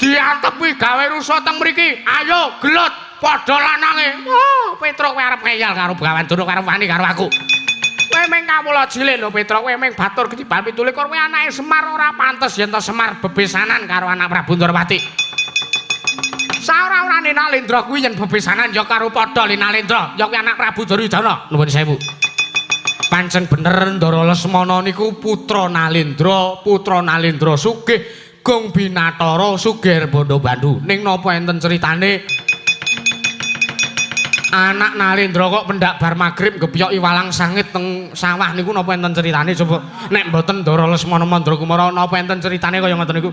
Diantepi gawe rusa teng mriki. Ayo gelut padha lanange. Oh, Petruk kowe arep ngeyel karo Begawan Durna karo wani karo aku. Kowe meng kawula cilik lho Petruk, kowe meng batur ketiban 27, kowe anake Semar ora pantes yen to Semar bebesanan karo anak Prabu Ndorowati. Saora-orane Nalendra kuwi yen bebesanan ya karo padha Nalendra, ya kuwi anak Prabu Duryudana. Nuwun sewu. Pancen bener Ndara Lesmana niku putra Nalendra, putra Nalendra sugih Gong Binatara sugih Bondo Bandu. Ning napa enten critane anak Nalendra kok pendak bar magrib ngepyoki walang sangit teng sawah niku napa enten critane coba? Nek mboten Ndara Lesmana Mandra Kumara napa enten critane kaya ngoten niku?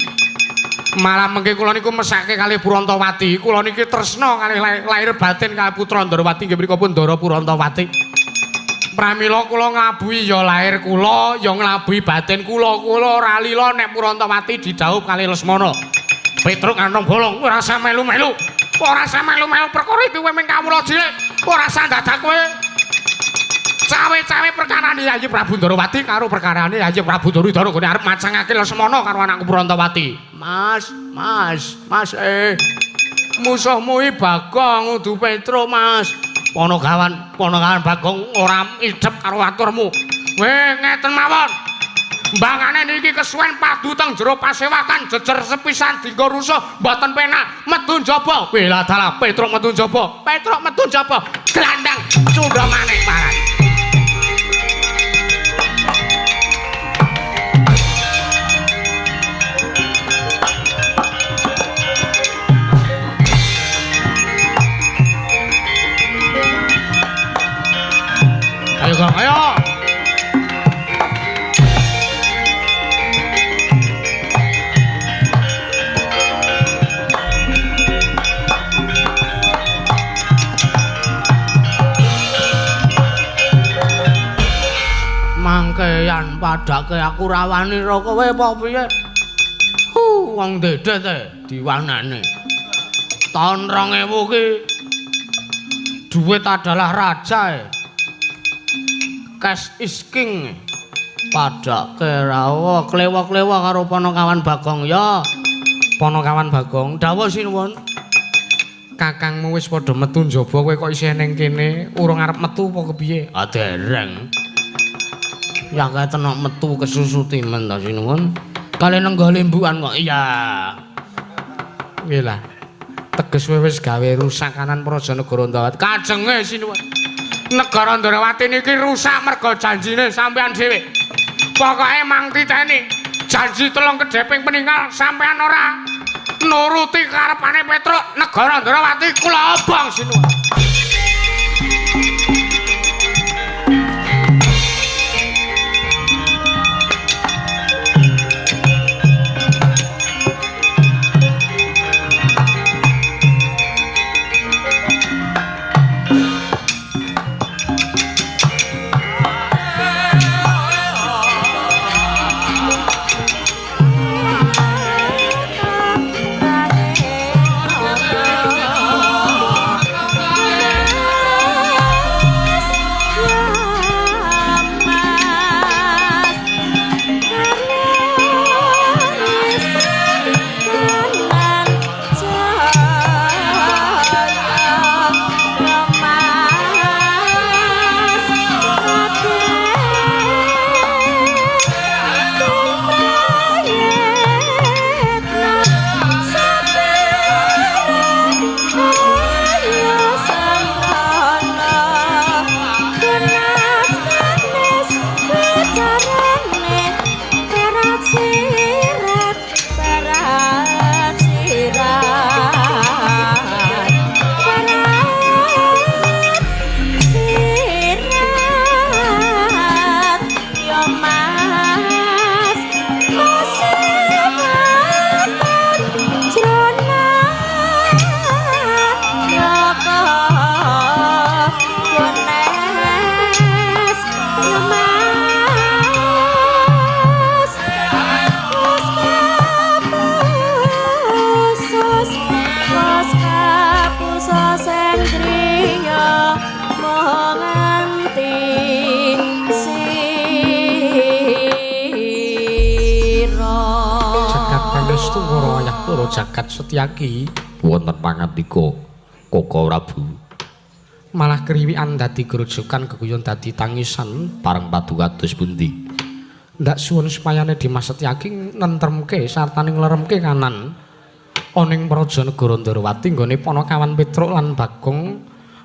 Malah mengke kula niku mesake kalih Purantawati. Kula niki tresna kalih lahir batin kalih putra Ndarawati nggih mriku pun Ndara Purantawati. Pramila kula nglabuhi ya lahir kula, ya nglabuhi batin kula. Kula ora lila nek Purantawati didhawuh kalih Lesmana. Petruk kantong bolong ora usah melu-melu. Ora usah melu-melu perkara iki kowe mung kawula cilik. Ora usah dadak kowe. Cawe-cawe perkarane Yayi Prabu Ndarawati karo perkarane Yayi Prabu Duryudana gone arep macangake Lesmana karo anakku Purantawati. Mas, mas, mas musuhmu iki Bagong udu Petruk, Mas. Ponogawan, Ponogawan Bagong ora idep karo aturmu. Weh, ngeten mawon. Mbangane niki kesuwen padu teng jero pasewakan jejer sepisan dinggo rusuh mboten penak metu njaba. Bela dalah Petruk metu njaba. Petruk metu njaba. Glandang cundha manik paran. Ayo Gong, ayo. Mangkeyan padake aku rawani ro kowe apa piye? Wong dedet e diwanane. Taun 2000 ki duit adalah raja e. Cash is king. Padake rawa klewa-klewa karo Ponokawan Bagong ya. Ponokawan Bagong, dawuh sinuwun. Kakangmu wis padha metu njaba kowe kok isih ning kene, urung arep metu apa kepiye? Ah dereng. Ya kae tenok metu kesusu timen ta sinuwun. Kale nenggo limbukan kok. Iya. Nggih lah. Teges kowe wis gawe rusak kanan Praja Negara Ndawat. Kajenge sinuwun. Negara Ndrawati niki rusak mergo janjine sampean dhewe. Pokoke mang titeni janji telung kedheping peninggal sampean ora nuruti karepane Petruk, negara Ndrawati kula obong sinuwun. Bye. Restu karo ayah para jagat Setyaki. Wonten pangandika Koko Prabu. Malah kriwikan dadi grojokan geguyon dadi tangisan. Pareng paduka kados pundi? Ndak suwun supayane Dimas Setyaki nentremke sartane ngleremke kanan ana ing praja negara Ndarawati nggone Panakawan Petruk lan Bagong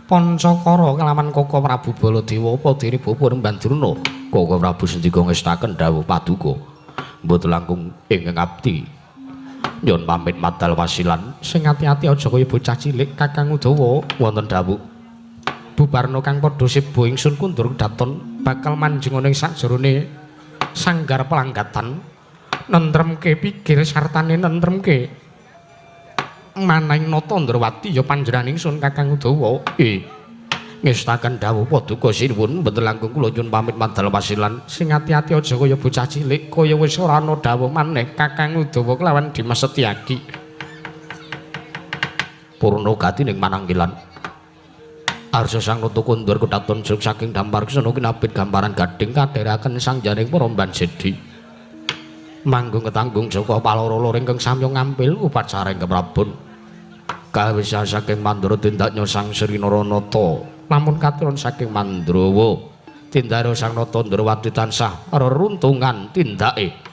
Pancakara kelawan Koko Prabu Baladewa apa dene Bapa Rembandruna. Koko Prabu sendika ngestaken dawuh paduka. Mboten langkung ingkang abdi. Nyuwun pamit madal wasilan. Sing ati-ati aja kaya bocah cilik Kakang Udawa. Wonten dawuh. Bubarna kang padha seba ingsun kundur kedaton bakal manjing ana ing sakjerone sanggar pelanggatan nentremke pikir sartane nentremke manaing nata Ndrawati ya panjenengan ingsun Kakang Udawa. Ngestaken dawuh paduka sinuwun mboten langkung kula nyuwun pamit madal wasilan. Sing ati-ati aja kaya bocah cilik kaya wis ora ana dawuh maneh Kakang Udawa kelawan Dimas Setyaki. Purna gati ning manangkilan. Arsa sang nata kundur kedaton jruk saking dampar sena kinabit gamparan gading kadheraken sang jaring para Mbansedi. Manggung ketanggung Jaka paloro-loro ingkang samya ngampil upacara ing Prabon. Kawisa saking Mandura tindaknya Sang Sri Naranata. Lamun katurun saking Mandrawa tindaro Sang Nata Ndrawati tansah reruntungan tindake.